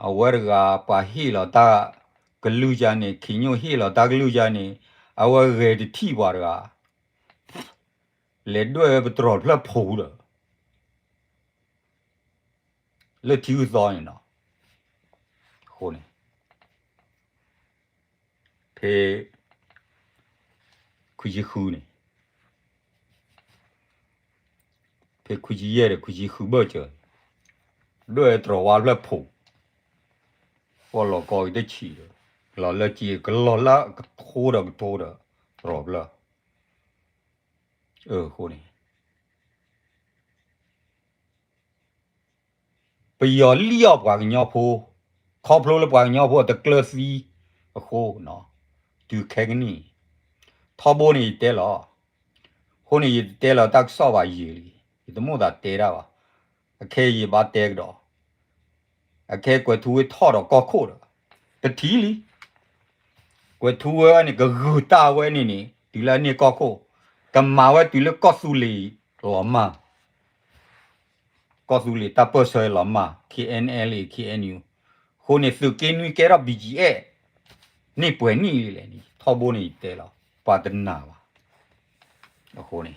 အဝဲတဂၤ ပှၤဟ့ၣ်လီၤတၢ်ကလုၢ်ယါန့ၣ် ခ့ညိၣ်ဟ့ၣ်လီၤတၢ်ကလုၢ်ယါန့ၣ် အဝဲဂဲၤတထံၣ်ပှၤတဂၤ လဲၤဒွဲၣ်ဝဲပတြီၤတဖျၢၣ်ဖိဒီး လၢထံဂုၢ်သီန့ၣ်နီၤ. အဃိန့ၣ် ဖဲ ခွံဆံဃုန့ၣ် ဖဲခွံဆံယဲၢ်ဒီး ခွံဆံဃုဘၢၣ်စၢၤ ဒွဲၣ်တြီၤဝါဖျၢၣ်ဖိ ပှၤလီၤကီက့ၤတဆံးဒီး လီၤလၢက့ၤကလီၤလၢကထိဒီးကထိဒီး တြီၤဖျၢၣ် အဃိန့ၣ် ပယီၤလံၣ်အီၣ်ပှၤကညီဖိ ခီဖျိလၢပှၤကညီဖိအတကျၢၤသံအဃိနီၤ, တုၤခဲကနံၣ်အံၤ ထီဘိန့ၣ်ယတဲလီၤ, အဃိန့ၣ် ယတတဲလီၤတၢ်ကစီၣ်ဘၣ်ယံာ်လံ, ယတမိၣ်သးတဲတၢ်ဘၣ်, အခဲအံၤယဘၣ်တဲကဒီး, အခဲကွဲးထူဝ့ၣ်ထီၣ်ဒီးကီၢ်ခိၣ်ဒီး ပထံၣ်လံ, ကွဲးထူဝ့ၣ်ဝဲန့ၣ် ကဂုာ်တၢ်ဝဲန့ၣ်န့ၣ် တုၤလၢအန့ၢ်ကီၢ်ခိၣ်, ကမၤဝဲတုၤလၢကီၢ်သူလ့ၤလီၤမၢ် ကီၢ်သူလ့ၤတၢ်ပၢၢ်ဆၢလီၤမၢ် K N L A K N U, အဃိန့ၣ် သုးက့နွံကဲထီၣ် B G F န့ၢ်ပှဲၤနံၣ်လံလဲၣ်န့ၣ် ထီဘိန့ၣ်ယတဲလီၤ, ပှၤတနာ်ဘၣ်, အဃိန့ၣ်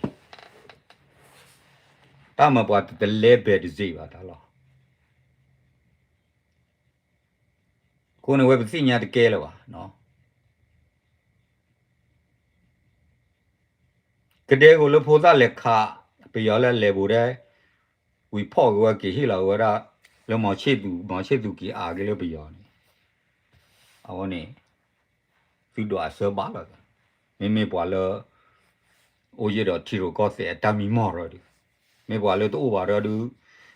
တၢ်မၤပှၤတလဲဘဲးတစ့ၢ်ဘၣ်တၢ်လီၤ. အဃိန့ၣ်ဝဲပသ့ၣ်ညါတကဲလၢၤဘၣ်. ကဒဲကအိၣ်လၢဖိသၣ်လဲၤခး ပယီၤလၢအလဲၤဘူးဒဲး, ဝံၤဖီၣ်က့ၤဝဲက့ၤဟ့ၣ်လီၤက့ၤဝဲဒၣ် လၢမီၤဆ့ၣ်သူး, မီၤဆ့ၣ်သူးက့ၤအါက့ၤလၢပယီၤန့ၣ်, အဝဲန့ၣ် သုဒိးအဆၢဘၣ်လီၤ. မ့မ့ၢ်ပှၤလၢ အိၣ်ယံၤဒီးထံရူၢ်ကီၢ်သဲးအတၢ်မံမီၢ်ရၢဒုး, မ့ၢ်ပှၤလၢတအိၣ်ဘၣ်ရၢဒုး,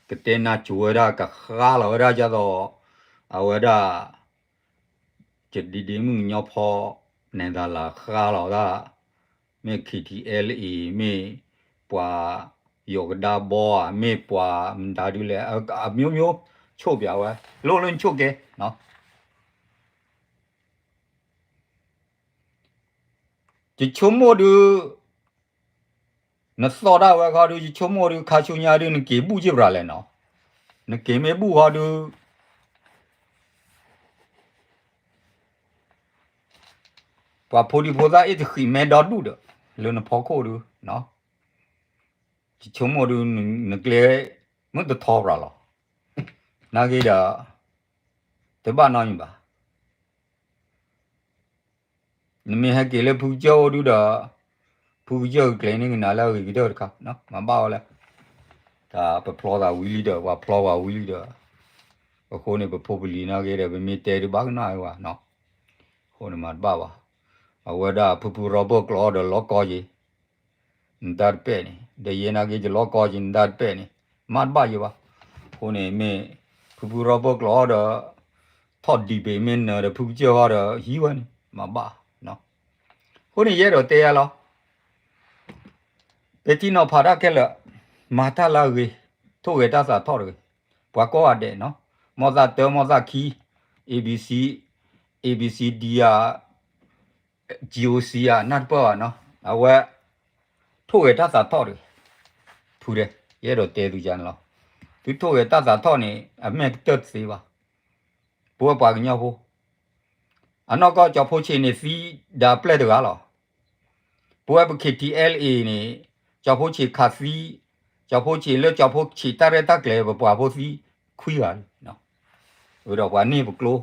ကတဲနၢ်ကိၤဝဲဒၣ် ကဃါလီၤဝဲဒၣ်ဒ်သိး အဝဲဒၣ် ကဒံဒ့မုၣ်ကညီဖီ နဲၤသးလၤဃါလီၤဒၣ်, မ့ၢ် K T L A မ့ၢ်ပှၤ ယီၤကဒါဘီဧါ, မ့ၢ်ပှၤမတၤဒုးလဲၣ်, အမျိုးမျိုး ဆိၣ်ပျးဝဲ, လိၣ်လၢနဆိၣ်ကဲ, အဃိန့ၣ် ယဆိကမိၣ်ဒုး, နသီၣ်ဒၣ်ဝဲခီဒုး ယဆိကမိၣ်ဒုး ခါဆူညါဒုး နက့ၤဘူၣ်က့ၤပြၤလဲၣ်နီၤ, နက့ၤမ့ၢ်ဘူၣ်ခီဒုး ပှၤဖိဒံဖိသၣ်အ့ၣ်တဃံးမဲဒီဒူၣ်ဒီး လၢနဖီခိၣ်ဒုး, ယဆိကမိၣ်ဒုး နကျဲမုၢ်တထီပြၤလီၤ, နာ်က့ဒီး တဘၣ်နီတမံၤဘၣ်. နမ့ၢ်ဟဲက့ၤလၢဖုကစၢၢ်အိၣ်ဒုဒီး ဖုကစၢၢ်ကကျဲၤန့ၢ်ကနၤလၢအဂ့ၤကတၢၢ်တခါ, မၤဘၣ်ဝဲလဲၣ်. တၢ်ပဖျီသးဝံၤလံဒီး ပှၤဖျီပှၤဝံၤလံဒီး, အဃိန့ၣ် ပဖိပလံၤနာ်က့ဒီး ပမ့ၢ်တဲဒုးဘၣ်ကနၣ်ဝဲဘၣ်နီၤ, အဃိန့ၣ်မၤတဘၣ်ဘၣ်. အဝဲဒၣ်ဖုဖုရီဘၢၣ်ကျိးအီၤဒီးလီၤကီက့ၤ နတၢ်တပဲာ်န့ၣ် ဒီးယဲနာ်က့ ယလီၤကီက့ၤ နတၢ်တပဲာ်န့ၣ် မၤတဘၣ်ယဲဘၣ်. အဃိန့ၣ်မ့ၢ် ဖုဖုရီဘၢၣ်ကျိးအီၤဒီး ထီၣ်ဒံးဘ့ၣ်မ့ၢ်နၢၤဒီးဖုကစၢၢ်အီၤဒီး ဟံးဝဲန့ၣ် မၤဘၣ်. အဃိန့ၣ် ယအဲၣ်ဒိးတဲယၤလီၤ. ပဲာ်ထံနီၤဖးတၢ်ခဲလၢာ်, မၤတၢ်လၢအဂ့ၤ, ထိၣ်ဂဲၤတၢ်သးထီၣ်တဂ့ၤ, ပှၤကိးဂၤဒဲးနီၤ, မီၢ်သၣ်တၢ မီၢ်သၣ်ခံ, A B C, A B C D ဧါ, G O C ဧါ နၢ်တပၢၢ်ဘၣ်နီၤ, အဝဲ ထိၣ်ဂဲၤတၢ်သးထီၣ်တဂ့ၤ, ဖုဒဲး, ယအဲၣ်ဒိးတဲသုကန့ၣ်လီၤ. သုထိၣ်ဂဲၤတၢ်သးထီၣ်န့ၣ် အမဲာ်ကတၢၢ်တသ့ဘၣ်. ပဝဲပှၤကညီဖိ အနီၢ်ကီၢ်ကၠီဖိဆံးန့ၣ်သံဒၣ်ပျဲၢ်တဂၤလီၤ. ပဝဲပ K T L A န့ၣ် ကၠီဖိဆံးခးသံ, ကၠီဖိဆံးလၢကၠီဖိဆံးတၢ်ရဲၣ်တၢ်ကျဲၤ ပပှၤဖိသံခွံဂၤလံ. ဝံၤဒီးပှၤန့ၢ်ပကျိ,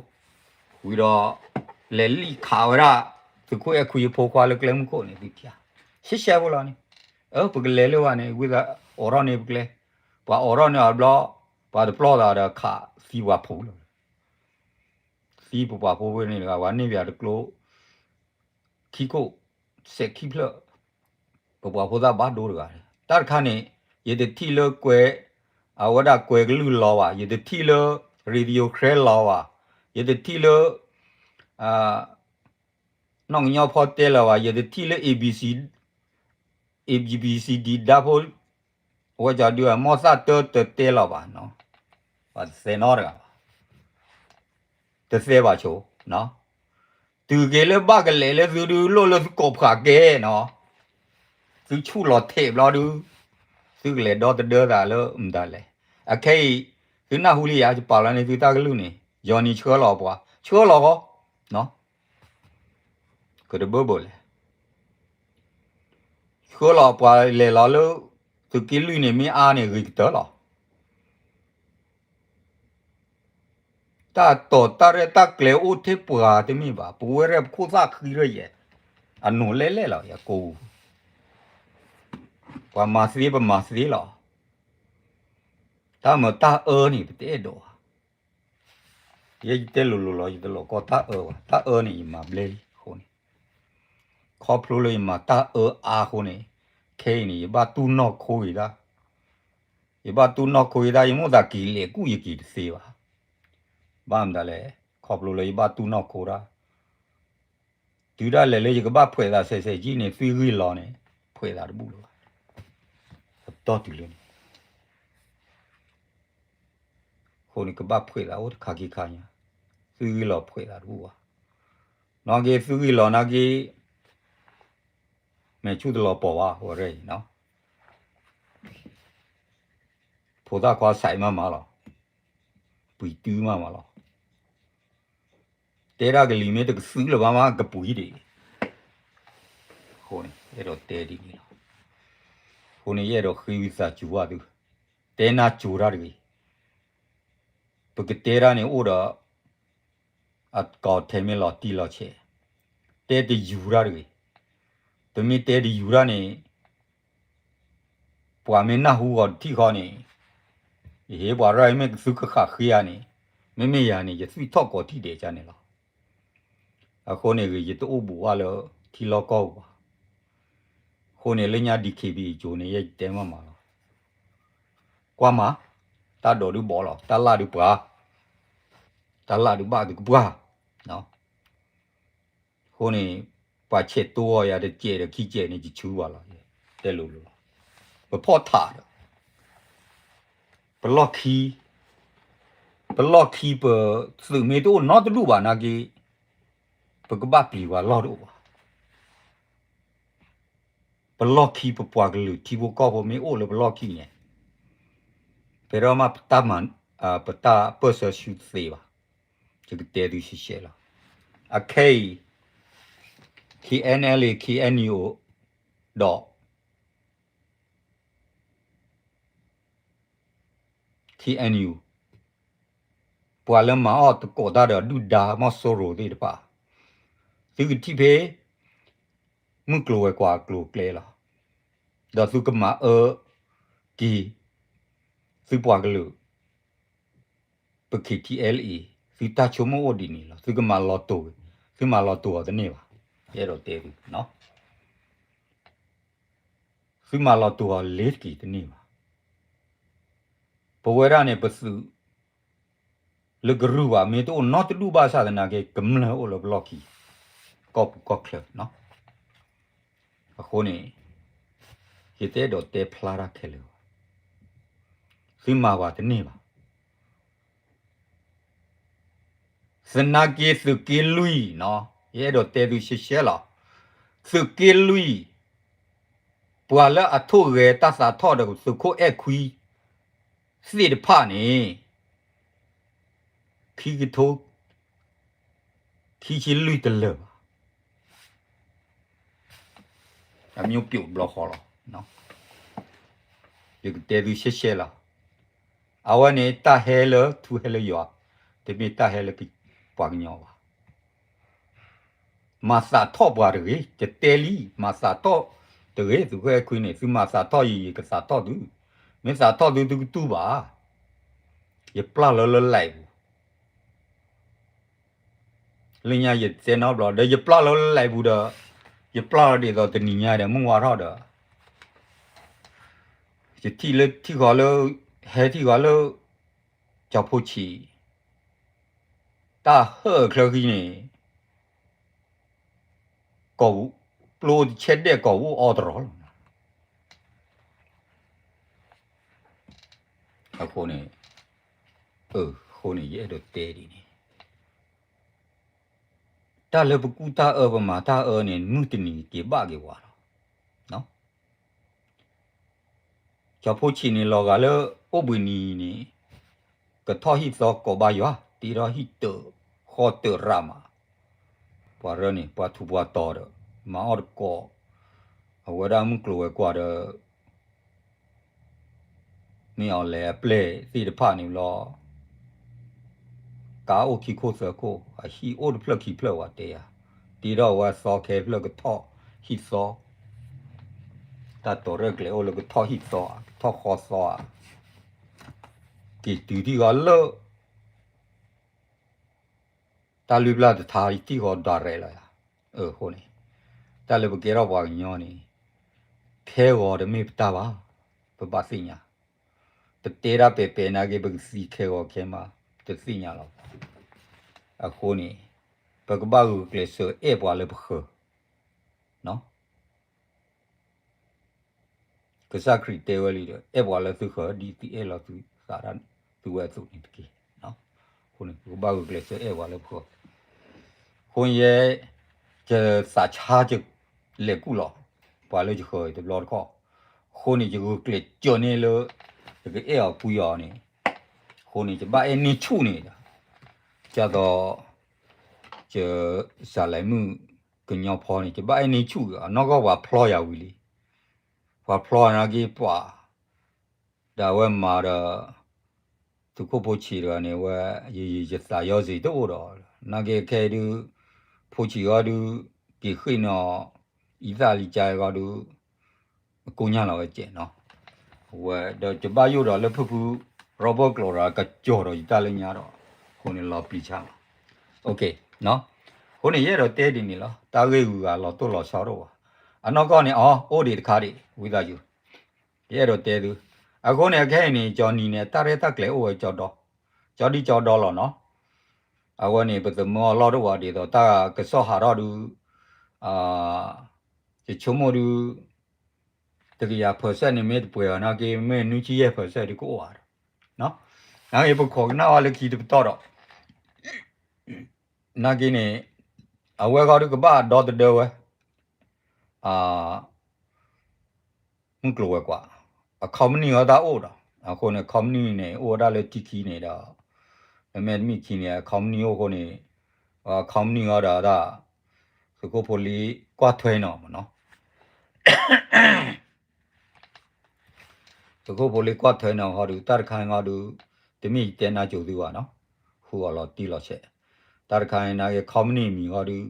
ဝံၤဒီး လဲၤလံၣ်ခးဝဲဒၣ် သုးခိၣ်အဲၣ်ခွံအဖိခွါလၢကျဲမုၢ်ခိၣ်န့ၣ် သုထံၣ်, ရှဲရှဲဖိလီၤန့ၣ်, အၢ ပကလဲၤလၢၤဘၣ်န့ၣ် ဝံသးအိးထီၣ်န့ၢ်ပကျဲ, ပှၤအိးထီၣ်န့ၢ်အီၤတဘျီ, ပှၤတပျီၢ်သးဒီးခးသံပှၤဖိလီၤ. သံပပှၤဖိဝဲန့ၣ်တဂၤ ပှၤန့ၢ်ပှၤတကျိ ခံခိၣ် စဲးခံဖျၢၣ်, ပပှၤဖိသၣ်ဘၣ်ဒိတဂၤ, တၢ်တခါန့ၣ် ယတထံၣ်လၢကွဲး, အဝဲဒၣ်ကွဲးကလုၢ်လီၤဘၣ်, ယတထံၣ်လၢ radio ခဲလီၤဘၣ်, ယတထံၣ်လၢ နီၢ်ကညီဖီတဲလီၤဘၣ်, ယတထံၣ်လၢ A B C, A B C D ဒၣ်ဖိ အဝဲကၠီဒု မီၢ်သၣ်တၢတတဲလီၤဘၣ်, ပှၤတသဲနီတဂၤဘၣ်, တသဲဘၣ်ဆိ, တုၤက့ၤလၢဘၣ်ကလဲာ်လၢသုဒုးလိၣ်လၢသုကိးဖှးကဲနီၤ, သုဆူၣ်လီၤထဲးဘျီဒု, သုကလဲၤဒီသဒၢသးလၢမတၤလဲၣ်. အခဲအံၤ သုနၢ်ဟူလံယၤ ယပာ်လီၤန့ၢ်သုတၢ်ကလုၢ်န့ၣ် ယီၤနံၤဆှၢလီၤပှၤ, ဆှၢလီၤဃီ, ကတဘၢဘၣ်လဲၣ်. ဆှၢလီၤပှၤလဲၤလီၤလၢ သုးက့လွံၢ်န့ၣ် မ့ၢ်အါန့ၣ်ဂ့ၤကတၢၢ်လီၤ. တၢ်တီၤတၢ်ရဲၣ်တၢ်ကျဲၤအိၣ်ထဲပှၤတမ့ၢ်ဘၣ်, ပဝဲရဲၣ်ပခိၣ်သၣ်ဃံရဲၣ်ယဲၢ်, အနိးလဲၣ်လဲၣ်လီၤ ယကိး, ပှၤမၤသ့ပမၤသ့လီၤ. တၢ်မၤတၢ်အၢန့ၣ် ပတအဲၣ်ဒိးဘၣ်. ယဲယတဲလိၤလိၤလီၤ ယတလိၣ်ကီတၢ်အၢဘၣ်, တၢ်အၢန့ၣ် ယမၤဘျဲလံအဃိန့ၣ်, ခီဖျိလၢယမၤတၢ်အၢအါအဃိန့ၣ်, ခဲအံၤန့ၣ် ယဘၣ်တူၢ်နီၢ်ခိဂ့ၤဒၣ်, ယဘၣ်တူၢ်နီၢ်ခိဂ့ၤဒၣ် ယမိၣ်သးက့ၤလဲၤကူၣ်ယက့ၤတသ့ဘၣ်. ဘၣ်မတၤလဲၣ်, ခီဖျိလၢယဘၣ်တူၢ်နီၢ်ခိဒၣ် တုၤဒၣ်လဲာ်လၢယကဘၣ်ဖှဲးသးဆဲးဆဲးကံၣ်န့ၣ် သွံၣ်ဂံၢ်လီၤန့ၣ် ဖှဲးသးတဘူၣ်လၢၤဘၣ်. အတီၢ်တုၤလၢန့ၣ် အဃိန့ၣ် ကဘၣ်ဖှဲးသးအိၣ်တခါခံခါညါ, သွံၣ်ဂံၢ်လီၤဖှဲးသးတဘူၣ်ဘၣ်. နာ်က့ သွံၣ်ဂံၢ်လီၤနာ်က့ မဲာ်ဆူၣ်တလီၤပီၤဘၣ် ဝဲရဲၣ်အံၤနီၤ. ဖိသၣ်ခွါစဲးမးမးလီၤ, ပှံၤတုၤမးမးလီၤ. တဲဒၣ်ကလံၤမ့ၢ်တကသုလၢၤဘၣ်မး ကပှံၤဒံး. အဃိန့ၣ် ယအဲၣ်ဒိးတဲဒ်န့ၣ်လီၤ. အဃိန့ၣ် ယအဲၣ်ဒိးဃ့ဝံသးစူၤဘၣ်သု, တဲနၢ်စူၤတၢ်တဂ့ၤ. ပကတဲတၢ်န့ၣ်အိၣ်ဒီး အကီၢ်ထဲမ့ၢ်လီၤတံၢ်လီၤဆဲး, တဲတယူၤတၢ်တဂ့ၤ. ပမ့ၢ်တဲတယူၤတၢ်န့ၣ် ပှၤမ့ၢ်နၢ်ဟူဂီၤတထံၣ်ဃီန့ၣ်, ယဟ့ၣ်ပှၤရၢ်အံၤမ့ၢ်ကသုကဃၣ်ဃ့ယၤန့ၣ်, မ့မ့ၢ်ယၤန့ၣ် ယသွံၣ်ထီၣ်ကိးထံၣ်ဒဲးကန့ၣ်လီၤ. အဃိန့ၣ်ဂ့ၤ ယတအိၣ်ဘူးဘၣ်လၢထံလီၢ်ကီၢ်ပူၤဘၣ်. အဃိန့ၣ် လၢညါ D K B A ကၠိန့ၣ် ယဲယတဲမးမးလီၤ. ကွၢ်မး, တၢ်ဒိးဒုးဘီလီၤ, တၢ်လၢ်ဒုးပှၤ, တၢ်လၢ်ဒုးဘၣ်ဒုးကပှၢ်. အဃိန့ၣ် ပှၤဆဲးတိအီၤယၤတစဲးဒီးခံစဲးန့ၣ် ယဆူဘၣ်လီၤ, တဲလိၤလိၤလီၤ. ပဖီၣ်ထးဒီး ပလီၢ်ခံ, ပလီၢ်ခံပသုးမ့ၢ်တအိၣ်နီတဒူၣ်ဘၣ်နာ်က့, ပကဘၣ်ပျံၤပှၤလီၢ်တအိၣ်ဘၣ်. ပလီၢ်ခံပပှၤကလုာ်ထံဖိကီၢ်ဖိမ့ၢ်အိၣ်လၢပလီၢ်ခံန့ၣ်, ဖဲဒီးမးပတၢ်မၤ, ပတၢ်ပၢၢ်ဆၢဆူတသ့ဘၣ်. ယကတဲသုရှဲရှဲလီၤ. အခဲအံၤ K N L A K N U ဒီး K N U ပှၤလၢမၤအီၣ်တကိးတၢ်ဒီးဒုၣ်ဒါမီၢ်စိရိၤသ့ၣ်တဖၣ်, သုကထံၣ်ဖဲ မုၢ်ကျိၤဝဲၤကွာ်အကျိၤအကျဲလီၤ. ဒီးသုကမၤအၢက့ၤ သုပှၤကလုာ် ပ K T L A သုတၢ်ဆိကမိၣ်အိၣ်ဒ်န့ၣ်လီၤ. သုကမၤလီၤတိာ်, သုမၤလီၤတိာ်အီၤတန့ၢ်ဘၣ်. ယအဲၣ်ဒိးတဲသု သုမၤလီၤတိာ်အီၤလ့ၤတက့ၤတန့ၢ်ဘၣ်. ပဝဲဒၣ်န့ၣ် ပသုးလၢကရုၢ်ဘၣ် မ့ၢ်တအိၣ်နီတဒူၣ်ဘၣ်ဆၣ်သနာ်က့ ကမျၢၢ်အိၣ်လၢပလီၢ်ခံ ကီၢ်ပူၤကီၢ်ချၢ. အဃိန့ၣ် ယတအဲၣ်ဒိးတဲဖျါတၢ်ခဲလၢာ်ဘၣ်. သုမၤပှၤတန့ၢ်ဘၣ်. သနာ်က့သုးက့လွံၢ်နီၤ, ယအဲၣ်ဒိးတဲသုရှဲရှဲလီၤ. သုးက့လွံၢ်, ပှၤလၢအထိၣ်ဂဲၤတၢ်သးထီၣ်ဒီးသုးခိၣ်အဲၣ်ခွံသ့ၣ်တဖၣ်န့ၣ် ခံကထိ ခံဆံလွံၢ်တလၢာ်ဘၣ်. အမျိုးပြုတ်ဘျီဃီလီၤ. ယကတဲသုရှဲရှဲလီၤ. အဝဲန့ၣ်တၢ်ဟဲလၢထူဟဲလၢယွၤ, တမ့ၢ်တၢ်ဟဲလၢပှၤကညီဘၣ်. မၤသးထီၣ်ပှၤတဂ့ၤ, ယတဲလံ, မၤသးထီၣ်တဂ့ၤ, သုးခိၣ်အဲၣ်ခွံန့ၣ် သုမၤသးထီၣ်ယံၤ ယကသးထီၣ်သု, မ့ၢ်သးထီၣ်သု သုကတူၢ်ဘၣ်. ယပျၢ်လၢလၢလဲၤပူၤ လၢညါယတဲနီတဘျီ ဒီးယပျၢ်လၢလၢလဲၤပူၤဒီး ယပျၢ်လီၤဒ်သိးတနံၤညါဒီး မုၢ်ဝါထီၣ်ဒီး ယထံၣ်လၢထံၣ်ဃီလၢ ဟဲထံၣ်ဃီလၢ ကၠီဖိဆံး တၢ်ဟၢၣ်ချၢဃံန့ၣ် ကီၢ်ပူၤ ပျိတဆဲဒဲး ကီၢ်ပူၤအီတရီလီၤ. အဃိန့ၣ်, အဃိန့ၣ် ယအဲၣ်ဒိးတဲဒ်န့ၣ်, တၢ်လၢပကူၣ်တၢ်အၢ ပမၤတၢ်အၢန့ၣ် မုၢ်တနံၤက့ၤဘၣ်က့ၤဝါလီၤ. ကၠီဖိဆံးန့ၣ် လီၤဂာ်လၢအိၣ်ဘှံးနံၤန့ၣ် ကထီၣ်ဟံၣ်သီကိးဘၣ်ယွၤ တ့ထီၣ်ဟံၣ်တၢးဃီတၢးရၣ်မး, ပှၤရၢန့ၣ် ပှၤထူးပှၤတီၤဒီး မၤအီၣ်တကိး, အဝဲဒၣ်မုၢ်ကျိၤဝဲၤကွာ်ဒီး မ့ၢ်အီၤလဲၤအပျဲၢ်သ့ၣ်တဖၣ်န့ၣ်လီၤ. ကါအိၣ်ခံခိၣ်သၢခိၣ် အဟံၣ်အိၣ်တဖျၢၣ်ခံဖျၢၣ်ဝဲတဲယၤ, တ့ထီၣ်ဝဲသီခဲဖျၢၣ်ကထီၣ်ဟံၣ်သီ, တၢ်တိာ်ရဲၣ်ကျဲၤအိၣ်လၢကထီၣ်ဟံၣ်သီဧါ ကထီၣ်ဃီသီဧါ, က့ၤတုၤထံၣ်ဃီလၢ တၢ်လုၢ်ပျၢ်တထါထံၣ်ဃီဒၣ်ရဲၣ်လီၤယၤ. အဃိန့ၣ် တၢ်လၢပကဲထီၣ်ပှၤကညီန့ၣ် ခဲဂီၤတမ့ၢ်ပတၢ်ဘၣ်, ပဘၣ်သ့ၣ်ညါ, ပတဲတၢ်ပဲာ်ပဲာ်နာ်က့ ပကသံခဲဂီၤခဲမး တသ့ၣ်ညါလီၤ. အဃိန့ၣ် ပကဘၣ်ဂုာ်ကျဲးစၢးအဲၣ်ပှၤလၢပဃၢၤ ကစၢ်ခရံာ်တဲဝဲလံဒီး အဲၣ်ပှၤလၢသုဃၢၤ ဒ်သုအဲၣ်လီၤသုသးဒၣ်သုဝဲအသိးန့ၣ်တက့ၢ်. အဃိန့ၣ် ပကဘၣ်ဂုာ်ကျဲးစၢးအဲၣ်ပှၤလၢပဃၢၤ. အဃိန့ၣ်ယဲ ယသးဆါယလဲၤကူၣ်လီၤ ပှၤလၢယဃၢၤတဘျီတခီၣ်. အဃိန့ၣ် ယဂုာ်ကျဲးစၢးန့ၢ်လၢ ယကအဲၣ်အီၤကွံအီၤန့ၣ်, အဃိန့ၣ် ယဘၣ်အဲၣ်န့ၢ်ဆူၣ်န့ၣ်ဒီး ဒ်သိး ယစၤလဲၤမုၣ်ကညီဖီန့ၣ် ယဘၣ်အဲၣ်န့ၢ်ဆူၣ်ဒီး အနီၢ်ကီၢ်ပှၤဖျီယၤဝံၤလံ. ပှၤဖျီနာ်က့ပှၤ ဒီးအဝဲမၤဒီး သုးခိၣ်ဖိဆံးတဂၤန့ၣ် အဝဲ ယယသးယီၤစ့ၤတအိၣ်ဒီး နာ်က့ခဲအံၤဒုး ဖိဆံးဂီၢ်ဒုး က့ၤဃ့ၢ်နီၤ အံသၣ်လံကါဂီၢ်ဒုး ကိညၢ်လီၤဝဲကဲးနီၤ. အဝဲဒီးယဘၣ်ယိၣ်ဒီးလၢဖုဖု Robert ကျိာ်ဒီးကကၠီၤဒီးယတၢ်လၢညါဒီး အဃိန့ၣ်လီၤပျံၤဆါလီၤ. အဃိန့ၣ် ယအဲၣ်ဒိးတဲဒ်န့ၣ်လီၤ. တၢ်ဂ့ၢ်ဂုၤဂၤလီၤတိၢ်လီၤဆီတအိၣ်ဘၣ်. အနီၢ်ကီၢ်န့ၣ် အီ အိၣ်ဒံးတခါဒံး ဝံသးစူၤ ယအဲၣ်ဒိးတဲသု. အဃိန့ၣ် အခဲအံၤန့ၣ် ကၠီနံၤန့ၣ် တၢ်ရဲၣ်တၢ်ကျဲၤအိၣ်ဝဲကၠီဒီ, ကၠီဒံကၠီဒီလီၤနီၤ. အဝဲန့ၣ် ပသမၢအလီၢ်တအိၣ်ဘၣ်ဒ်သိး တၢ်ကစီၣ်ဟးထီၣ်ဒုး ယဆိကမိၣ်ဒုး တကယၤ percent န့ၣ် မ့ၢ်တပှဲၤဘၣ်နာ်က့ မ့ၢ်နွံဆံယဲၢ် percent ဒုးကအိၣ်ဘၣ်ဒီး နာ်က့ ပခိးကနၣ်ဝဲလၢခံတပတီၢ်ဒီး နာ်က့န့ၣ် အဝဲဂီၢ်ဒုးကဘၣ်ဒီသဒၢဝဲ အ မုၢ်ကျိၤဝဲၤကွာ်, အ company အီၤတၢ်အိၣ်ဒီး အဃိန့ၣ် company န့ၣ် အိၣ်ဝဲဒၣ်လၢထံခံန့ၣ်ဒီး မ့မ့ၢ်တမ့ၢ်ခံန့ၣ် အ company အိၣ်အဃိန့ၣ် အ company အီၤဒီးတၢ် သုးခိၣ်ဖိလံၤကွၢ်ထွဲနီၤမ့ၢ်နီၤ သုးခိၣ်ဖိလံၤကွၢ်ထွဲနီၤဟီဒုး တၢ်တခါအံၤဟီဒုး တမ့ၢ်ယတဲနါစိၤသုဘၣ်နီၤ, ဃုအီၤလီၤတံၢ်လီၤဆဲး, တၢ်တခါအံၤနာ်က့ company မံၤဟီဒုး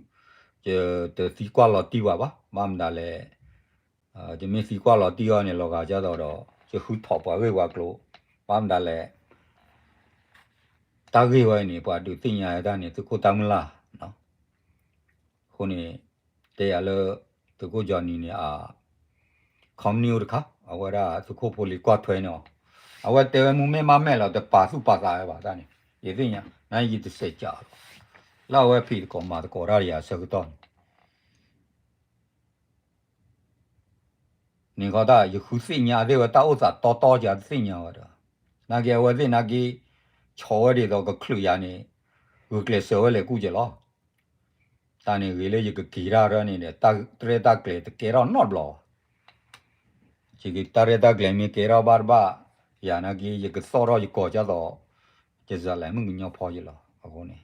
ယတသံကွၢ်လီၤတံၢ်ဘၣ်ဘၣ်, ဘၣ်မနုၤလဲၣ် ယမ့ၢ်သံကွၢ်လီၤတံၢ်အီၤန့ၣ် လီၤဂာ်ဒ်သိးဒီး ယဃုထီၣ်ပှၤဂ့ၢ်ဝဲကျိၤ, ဘၣ်မနုၤလဲၣ် တၢ်ဂ့ၢ်ဝဲအံၤန့ၣ် ပှၤဒုးသ့ၣ်ညါတၢ်န့ၣ် သုးခိၣ်တၢ်မုၢ်လၢ် အဃိန့ၣ် တဲယၤလၢ သုးခိၣ်ကၠီနံၤန့ၣ် အ company အိၣ်တခါ အဝဲဒၣ်သုးခိၣ်ဖိလံၤကွၢ်ထွဲန့ၣ်အီၤ, အဝဲတဲဝဲမုၢ်မဲၢ်မးမဲာ်လီၤ တပာ်သူၣ်ပာ်သးဝဲဘၣ်တၢ်န့ၣ် ယသ့ၣ်ညါ နယတစဲးကးလီၤ, လၢအဝဲဖံးသကိးမၤသကိးတၢ်ဒီးယၤဆၢကတီၢ်န့ၣ် န့ၣ်ဃီတၢ် ယဃုသ့ၣ်ညါသ့ၣ်ဝဲတၢ်အိၣ်သးတီတီကသ့ၣ်ညါဝဲဒီး နာ်က့အဝဲသ့ၣ်နာ်က့ ဆီၣ်ဝဲဒ်သိးကချုးယၤန့ၣ် ဂုာ်ကျဲးစၢးဝဲလဲၤကူၣ်ကဲလီၤ, တၢ်န့ၣ်ဂ့ၤလၢယကက့ၤတၢ်ရၢန့ၣ်ဒီး တၢ်ရဲၣ်တၢ်ကျဲၤတကဲထီၣ်နီတဘျီဘၣ် ယက့ၤတၢ်ရဲၣ်တၢ်ကျဲၤမ့ၢ်ကဲထီၣ်ဘၣ်တဘၣ် ယၤနာ်က့ ယကသီၣ်ထီၣ်ယကိာ်ကၢ်သိး ယစးလဲၤမုၢ်ကညီဖီယလီၤ အဃိန့ၣ်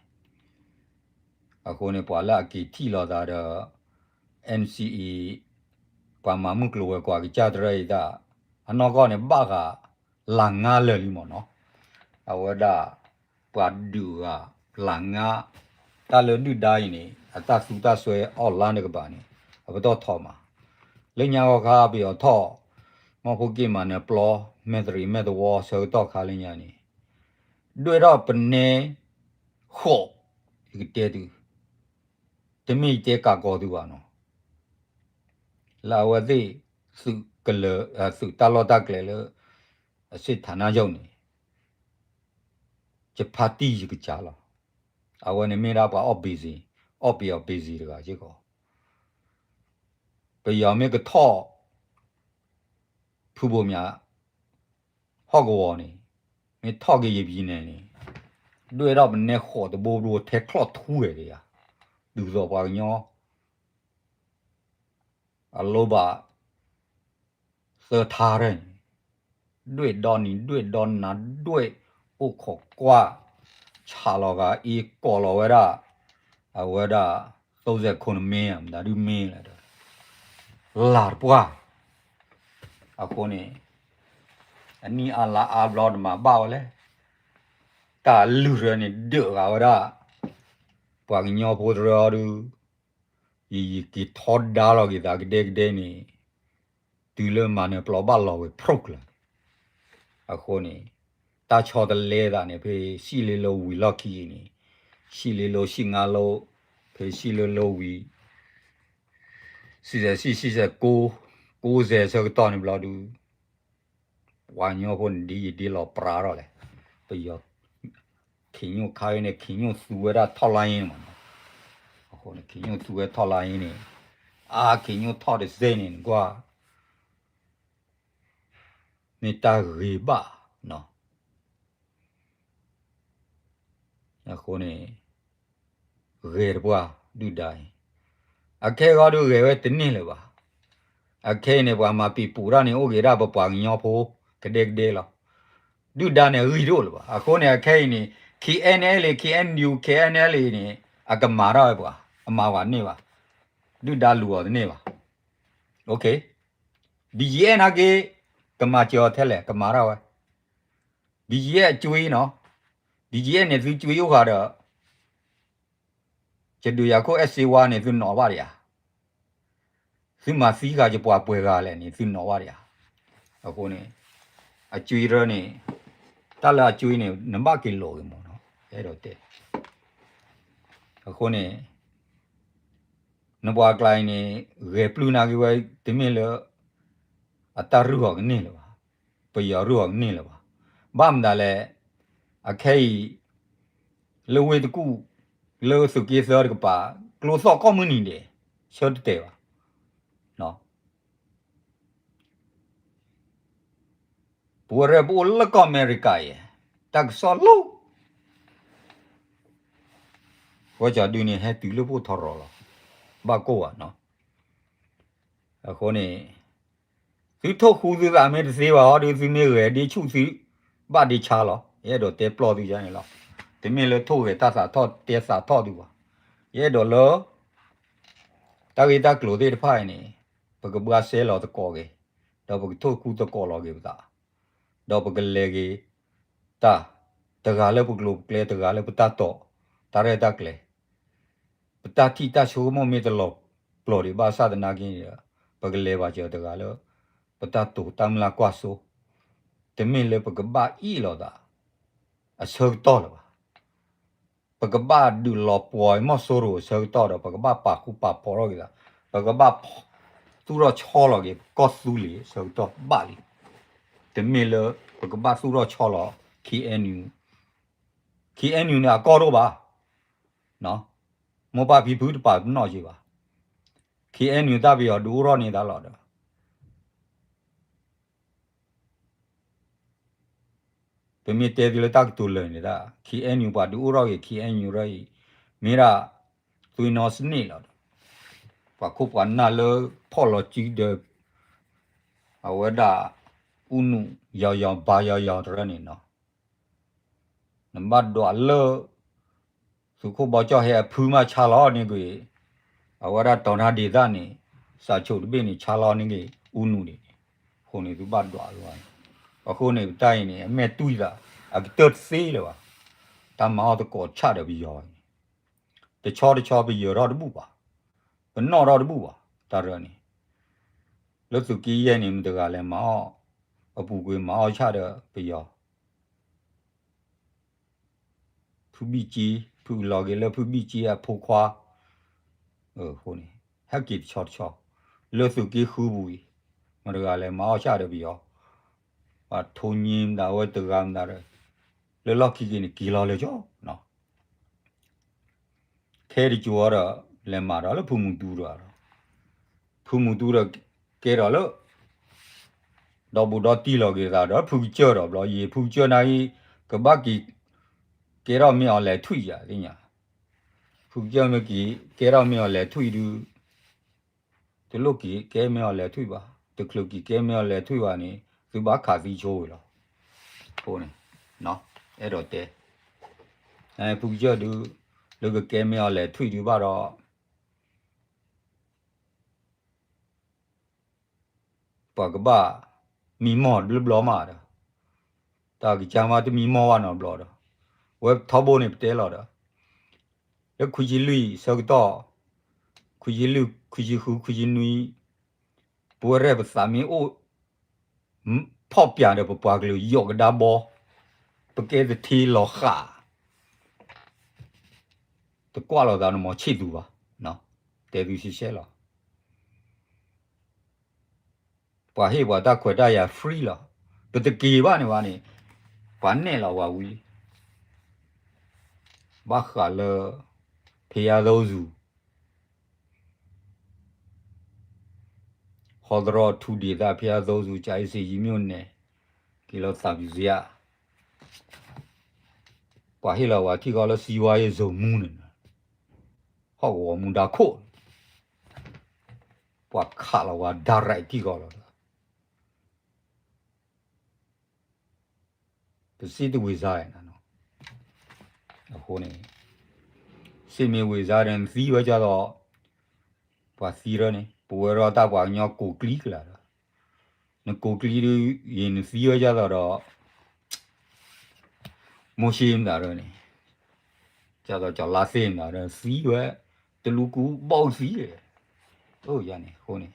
အဃိန့ၣ် ပှၤလၢအက့ၤထံၣ်လိာ်သးဒီး NCA ပှၤမၤမုၢ်ကျိၤဝဲၤကွာ်ကစၢ်တရၢအံၤဒၣ် အနီၢ်ကီၢ်န့ၣ် ဘၣ်ဃးလၢ်ငါလၢာ်လံမ့ၢ်နီၤ, အဝဲဒၣ် ပှၤဒုးဂၤလၢ်ငါ တၢ်လၢဒုၣ်ဒါအံၤန့ၣ် အတၢ်သူတၢ်စွဲ online တကပၤန့ၣ် အပတီၢ်ထီၣ်မး, လၢညါဂီၤခါပယီၤထီၣ် မီၢ်ဖိက့ၣ်မၤနၢၤပျီ မဲၢ်သရံးမဲၢ်သဝီဆၢကတီၢ်ခါလၢညါန့ၣ် ဒွဲၣ်ထီၣ်ပနဲဃိး, ယကတဲသု, တမ့ၢ်ယတဲကးကီးသုဘၣ်နီၤ, လၢအဝဲသ့ၣ် သုးကလၢၤ သုးတၢ်လီၢ်တၢ်ကျဲၤလၢ အဆ့ၣ်ထးနါယိာ်န့ၣ် ယဖါတံၢ်ယကစၢ်လီၤ, အဝဲန့ၣ်မ့ၢ်ဒၣ်ပှၤအီၣ်ဘ့ၤစ့, အီၣ်ဘ့ၤအီၣ်ဘ့ၤစ့တဂၤစ့ၢ်ကီး, ပယီၤမ့ၢ်ကထီၣ် ဖုဘိၣ်မၠး ဟီၣ်ကဝီၤန့ၣ် မ့ၢ်ထီၣ်က့ၤယပံၤနဲၣ်န့ၣ် ဒွဲၣ်ထီၣ်ပနဲဃိးတဘိဘိထဲချီၣ်ထူဝဲဒၣ်ယၤ, ဒုးသိးပှၤကညီ အလိၣ်ဘၣ် သၢထါရဲၣ်န့ၣ် ဒွဲၣ်ဒီနံၤ ဒွဲၣ်ဒီနၤ ဒွဲၣ်အိၣ်ခိးကွၢ် ဆးလီၤဂာ်အ့ကိးလီၤဝဲဒၣ် အဝဲဒၣ် သိစဲးခိၣ်နမ့ၢ် မတၤဒုမ့ၢ်လဲၣ်ဒီး လၢ်တပှၢ် အဃိန့ၣ် အနံၣ်အါလါအါဘျီတမၤဘၣ်ဝဲလဲၣ်, တၢ်လုၢ်ရၢန့ၣ်ဒၢးဂၤဝဲဒၣ် ပှၤကညီဖိတရၢအီၤဒုး ယယက့ၤထီဒါလီၤက့ၤသးကဒဲကဒဲန့ၣ် တုၤလၢမၤနၢၤပျီဘၣ်လီၤဝဲဖျိကျၢၤ, အဃိန့ၣ် တၢ်ဆီတလဲသးန့ၣ် ဖဲဆံးလ့လိဝံၤလီၢ်ခံအံၤန့ၣ် ဆံးလ့လိဆံးငါလိ ဖဲဆံးလ့လိဝံၤ စံးစဲးဆံး စံးစဲးကိး ကိးစဲးဆၢကတီၢ်န့ၣ်ဘျီဒုး ပှၤကညီဖိန့ၣ် ဒ်ယဒ်လီၤပြးထီၣ်လဲၣ်, ပယီၤ ခ့ၣ်ညိၣ်ခါအံၤန့ၣ် ခ့ၣ်ညိၣ်သူဝဲဒၣ်ထီၣ်လါအံၤန့ၣ်မးနီၤ, အဃိန့ၣ် ခ့ၣ်ညိၣ်သူဝဲထီၣ်လါအံၤန့ၣ် အါ ခ့ၣ်ညိၣ်ထီၣ်တစဲးန့ၣ် နကွၢ် မ့ၢ်တၢ်ဂ့ၤဘၣ်နီၤ, အဃိန့ၣ် ဂဲၤတပှၢ် ဒုၣ်ဒါအံၤ, အခဲအံၤဒုးဂဲၤဝဲတန့ၢ်လၢၤဘၣ်, အခဲအံၤန့ၣ် ပှၤမၤပံာ်ပူၤတၢ်န့ၣ် အိၣ်က့ၤဒၣ်ပပှၤကညီဖိ ကဒဲကဒဲလီၤ, ဒုၣ်ဒါန့ၣ်ဂံၢ်တအိၣ်လၢၤဘၣ်, အဃိန့ၣ် အခဲအံၤန့ၣ် KNLA KNU KNLA န့ၣ် အကမၤတၢ်ဝဲပှၤ အမၤပှၤန့ၢ်ဘၣ်, ဒုၣ်ဒါလူၤအီၤတန့ၢ်ဘၣ်, OK, BGF နာ်က့ ကမၤစၢၤအီၤထဲလဲၣ် ကမၤတၢ်ဝဲ, BGF အကွ့နီၤ, BGF န့ၣ် သုကွ့အိၣ်ဃာ်ဒီး ယဒုးယၤခိၣ် အဲၣ်စ့ဝါန့ၣ် သုနီၣ်ဘၣ်ဒံးဧါ, သုမၤသံဃာ်ယပှၤပှဲၤဂၤလဲၣ်န့ၣ် သုနီၣ်ဘၣ်ဒံးဧါ, အဃိန့ၣ် အကွ့ရၢန့ၣ် တၢ်လၢအကွ့န့ၣ် နဘၣ်က့ၤလိာ်က့ၤမးနီၤ, အဲၣ်ဒိးတဲ အဃိန့ၣ် နပှၤကျါအံၤန့ၣ် ဂဲၤပျုၢ်နာ်က့ဝဲ တမ့ၢ်လၢ အတၢ်ရုၢ်အီၤကန့ၢ်လၢၤဘၣ်, ပယီၤရုၢ်အီၤကန့ၢ်လၢၤဘၣ်, ဘၣ်မတၤလဲၣ်, အခဲအံၤ လၢဝ့ၢ်တကူၣ် လၢသုးက့သၢတကပၤ ကျိသီၣ်ကိးမုၢ်နံၤဒဲး ဆၢတတဲာ်ဘၣ် ပဝဲရဲၣ်ပအိၣ်လၢကီၢ်အမဲရကၤအံၤ တၢ်ကစီၣ်လိၤ ဝဲကၠီဒုန့ၣ် ဟဲတုၤလၢပအိၣ်ထီၣ်ရီၤလီၤ ဘၣ်ကိၢ်ဘၣ်နီၤ အဃိန့ၣ် သုထိၣ်ဃူသုသးမ့ၢ်တသ့ဘၣ်ဟီဒီး သုမ့ၢ်ဂဲၤဒ့ဆူၣ်သု ဘၣ်ဒ့ဆါလီၤ. ယအဲၣ်ဒိးတဲပျီသုယါန့ၣ်လီၤ. တမ့ၢ်လၢထိၣ်ဂဲၤတၢ်သးထီၣ်တဲသးထီၣ်သုဘၣ်. ယအဲၣ်ဒိးလၢ တၢ်ဂ့ၢ်တၢ်ကျိၤသ့ၣ်တဖၣ်အံၤန့ၣ် ပကဘှါစဲလီၤသကိးက့ၤ, ဒီးပကထိၣ်ဃူသကိးလီၤက့ၤပသး, ဒီးပကလဲၤက့ၤတၢ် တဂၤလၢပကျိၤပကျဲ တဂၤလၢပတၢ်တိာ် တၢ်ရဲၣ်တၢ်ကျဲၤ ပတၢ်ထံၣ်တၢ်ဆိကမိၣ်မ့ၢ်တလီၤပျီၤဒံးဘၣ်ဆၣ်သနာ်က့န့ၣ်ဒီး ပကလဲၤဘၣ်စၢၤတဂၤလၢ ပတၢ်တိာ်တၢ်မျၢ်ကွၢ်စိ, တမ့ၢ်လၢပကဘၣ်အ့ၣ်လိာ်သး အဆၢကတီၢ်လၢၤဘၣ်. ပကဘၣ်ဒုးလီၤပှီၤအီၤမီၢ်စိရိၤအဆၢကတီၢ်ဒီး ပကဘၣ်ပာ်ဃူပာ်ဖိးထီၣ်က့ၤသး, ပကဘၣ်သူၣ်ထီၣ်ဆီလီၤက့ၤ ပကီၢ်သူလ့ၤအဆၢကတီၢ်ဘၣ်လံ. တမ့ၢ်လၢပကဘၣ်သူၣ်ထီၣ်ဆီလီၤ ခ့ၣ်အဲၣ်ယူၣ်, ခ့ၣ်အဲၣ်ယူၣ်န့ၣ် အကီၢ်တအိၣ်ဘၣ်, မိၢ်ပၢ်ဖံဖုတပာ်ပနီၣ်က့ၤဘၣ်. ခ့ၣ်အဲၣ်ယူၣ်တၢ်ပယီၤဒုးအိၣ်ထီၣ်န့ၢ်သးလီၤဒီး ပမ့ၢ်တဲသုလၢတၢ်ကတိၤလၢာ်န့ၣ်ဒၣ် ခ့ၣ်အဲၣ်ယူၣ်ပှၤဒုးအိၣ်ထီၣ်က့ၤ ခ့ၣ်အဲၣ်ယူၣ်ရၢအံၤ မ့ၢ်ဒၣ် သွ့ၣ်နီၣ်စနံၣ်လီၤဒီး ပှၤခိၣ်ပှၤနၢ်လၢဖီၣ်လီၤစုဒီး အဝဲဒၣ် အူနူၣ်ယီၤယီၤဘါယီၤယီၤတရၢန့ၣ်နီၤ နဘၣ်ဒွးလၢ သုးခိၣ်ဘီကၠီၣ်ဟဲအဖုမးဆါလီၤန့ၢ်ကွံာ် အဝဲဒၣ်တီၤနါဒ့သၣ်န့ၣ် စးဆိးတဘ့ၣ်န့ၣ် ဆါလီၤန့ၢ်က့ၤ အူနူၣ်ဒ့ၣ်န့ၣ်, အဃိန့ၣ်သုဘၣ်ဒွးလီၤ. အဃိန့ၣ် ပတၢ်အံၤန့ၣ် အမဲာ်တွံၢ်သး အကတၢၢ်တသ့လၢၤဘၣ်. တၢ်မၤအီၣ်သကိးဆၣ်ဒီးပယီၤအံၤန့ၣ် တဆီတဆီပယီၤထီၣ်တဘူၣ်ဘၣ်, ပနီၣ်ထီၣ်တဘူၣ်ဘၣ် တၢ်ရၢန့ၣ်, လၢသုးက့ယဲၢ်န့ၣ် မတၤတဂၤလဲၤမၤအီၣ်, အပူၤကွံာ်မၤအီၣ်ဆၣ်ဒီးပယီၤ ဖုဘံၣ်ကၠံ, ဖုလီၤက့ၤလၢဖုဘံၣ်ကၠံအဖိခွါ, အဃိန့ၣ် ဟဲက့ၤတဆီတဆီ, လၢသုးက့ဃုပူၤအံၤ, မတၤတဂၤလဲၤမၤအီၣ်ဆၣ်ဒီးပယီၤ, ပှၤထိၣ်ညံမတၤဝဲတဂၤမတၤဒီး, လၢလီၢ်ခံက့ၤန့ၣ်က့ၤလီၤလၢာ်ကၠီ, ခဲတကၠိၤဒီး လဲၤမၤဒီးလၢဖုမူတူဒီး, ဖုမူတူဒီး ကဲထီၣ်လၢ ဒီဘူးဒီတံၢ်လီၤက့ၤသးဒီး ဖုကစၢၢ်ဒီးဘျီ ယံာ်ဖုကစၢၢ်နၤအံၤ ကဘၣ်က့ၤ ကဲထီၣ်မ့ၢ်အီၤလဲၤထွံၣ်ယၤသ့ၣ်ညါ, ဖုကစၢၢ်မ့ၢ်က့ၤ ကဲထီၣ်မ့ၢ်အီၤလဲၤထွံၣ်ဒုး တလိၣ်က့ၤကဲမ့ၢ်အီၤလဲၤထွံၣ်ဘၣ်, တချုးက့ၤကဲမ့ၢ်အီၤလဲၤထွံၣ်ဘၣ်န့ၣ် သုဘၣ်ခးသံဆိဝံၤလီၤ. အဃိန့ၣ် အဲၣ်ဒိးတဲ ဖုကစၢၢ်ဒုး လၢကကဲမ့ၢ်အီၤလဲၤထွံၣ်ဒုးဘၣ်ဒီး ပှၤကဘၣ်မံမီၢ်တဘျီဘျီမးဒီး, တၢ်ကစၢ်မးတမံမီၢ်ဘၣ်နီတဘျီဒီး, ဝဲထီဘိန့ၣ်ပတဲလီၤဒီး, လၢခွံဆံလွံၢ်ဆၢကတီၢ်, ခွံဆံလွံၢ် ခွံဆံဃု ခွံဆံနွံ, ပဝဲရဲၣ်ပသးမ့ၢ်အိၣ် ဖီၣ်ပၠးဒီးပပှၤကလုာ်ယီၢ်ကဒါဘီ, ပကဲသထ့လီၤဃာ် တကွၢ်လိာ်သးနမီၤဆ့ၣ်သူဘၣ်, တဲသုဆဲးဆဲးလီၤ. ပှၤဟ့ၣ်ပှၤတၢ်ခွဲးတၢ်ယာ် free လီၤ. ပတက့ၤဘၣ်န့ၣ်ဘၣ်န့ၣ် ပှၤနဲၣ်လီၤပှၤဝံၤလံ. ဘၣ်ဃးလၢ ဖဲယါသိစူၤ ဟီသရီၣ်ထူဒ့ၣ်သၣ်ဖဲယါသိစူၤ ကၠၤအ့စ့ၣ်ယံၤမၠိၣ်နဲၣ် က့ၤလီၤသးပူၤစ့ယါ ပှၤဟ့ၣ်လီၤဝဲထံၣ်ဃီလၢ စီးပွားရေးဇုန်မှူးန့ၣ် ဟီၣ်ကဝီၤမူဒါခိၣ်န့ၣ် ပှၤခးလီၤဝဲ direct ထံၣ်ဃီလီၤဒီး ပစံးတဝံၤစါနီၤ, အဃိန့ၣ် စံးမ့ၢ်ဝံၤစါဒီး နသံဝဲကၢ်သိး ပှၤသံရၢန့ၣ် ပဝဲရီတၢ်ပှၤကညီကိးကျံကလာ်ဒီး နကိးကျံဒုး ယံၤနသံဝဲကၢ်သိးဒီး မိၢ်ၡ့မတၤရၢန့ၣ် ကၢ်သိးကၠီၤလါသ့ၣ်မတၤရၢ သံဝဲ တလူကူဘီၣ်သံ အိၣ်ယါန့ၣ် အဃိန့ၣ်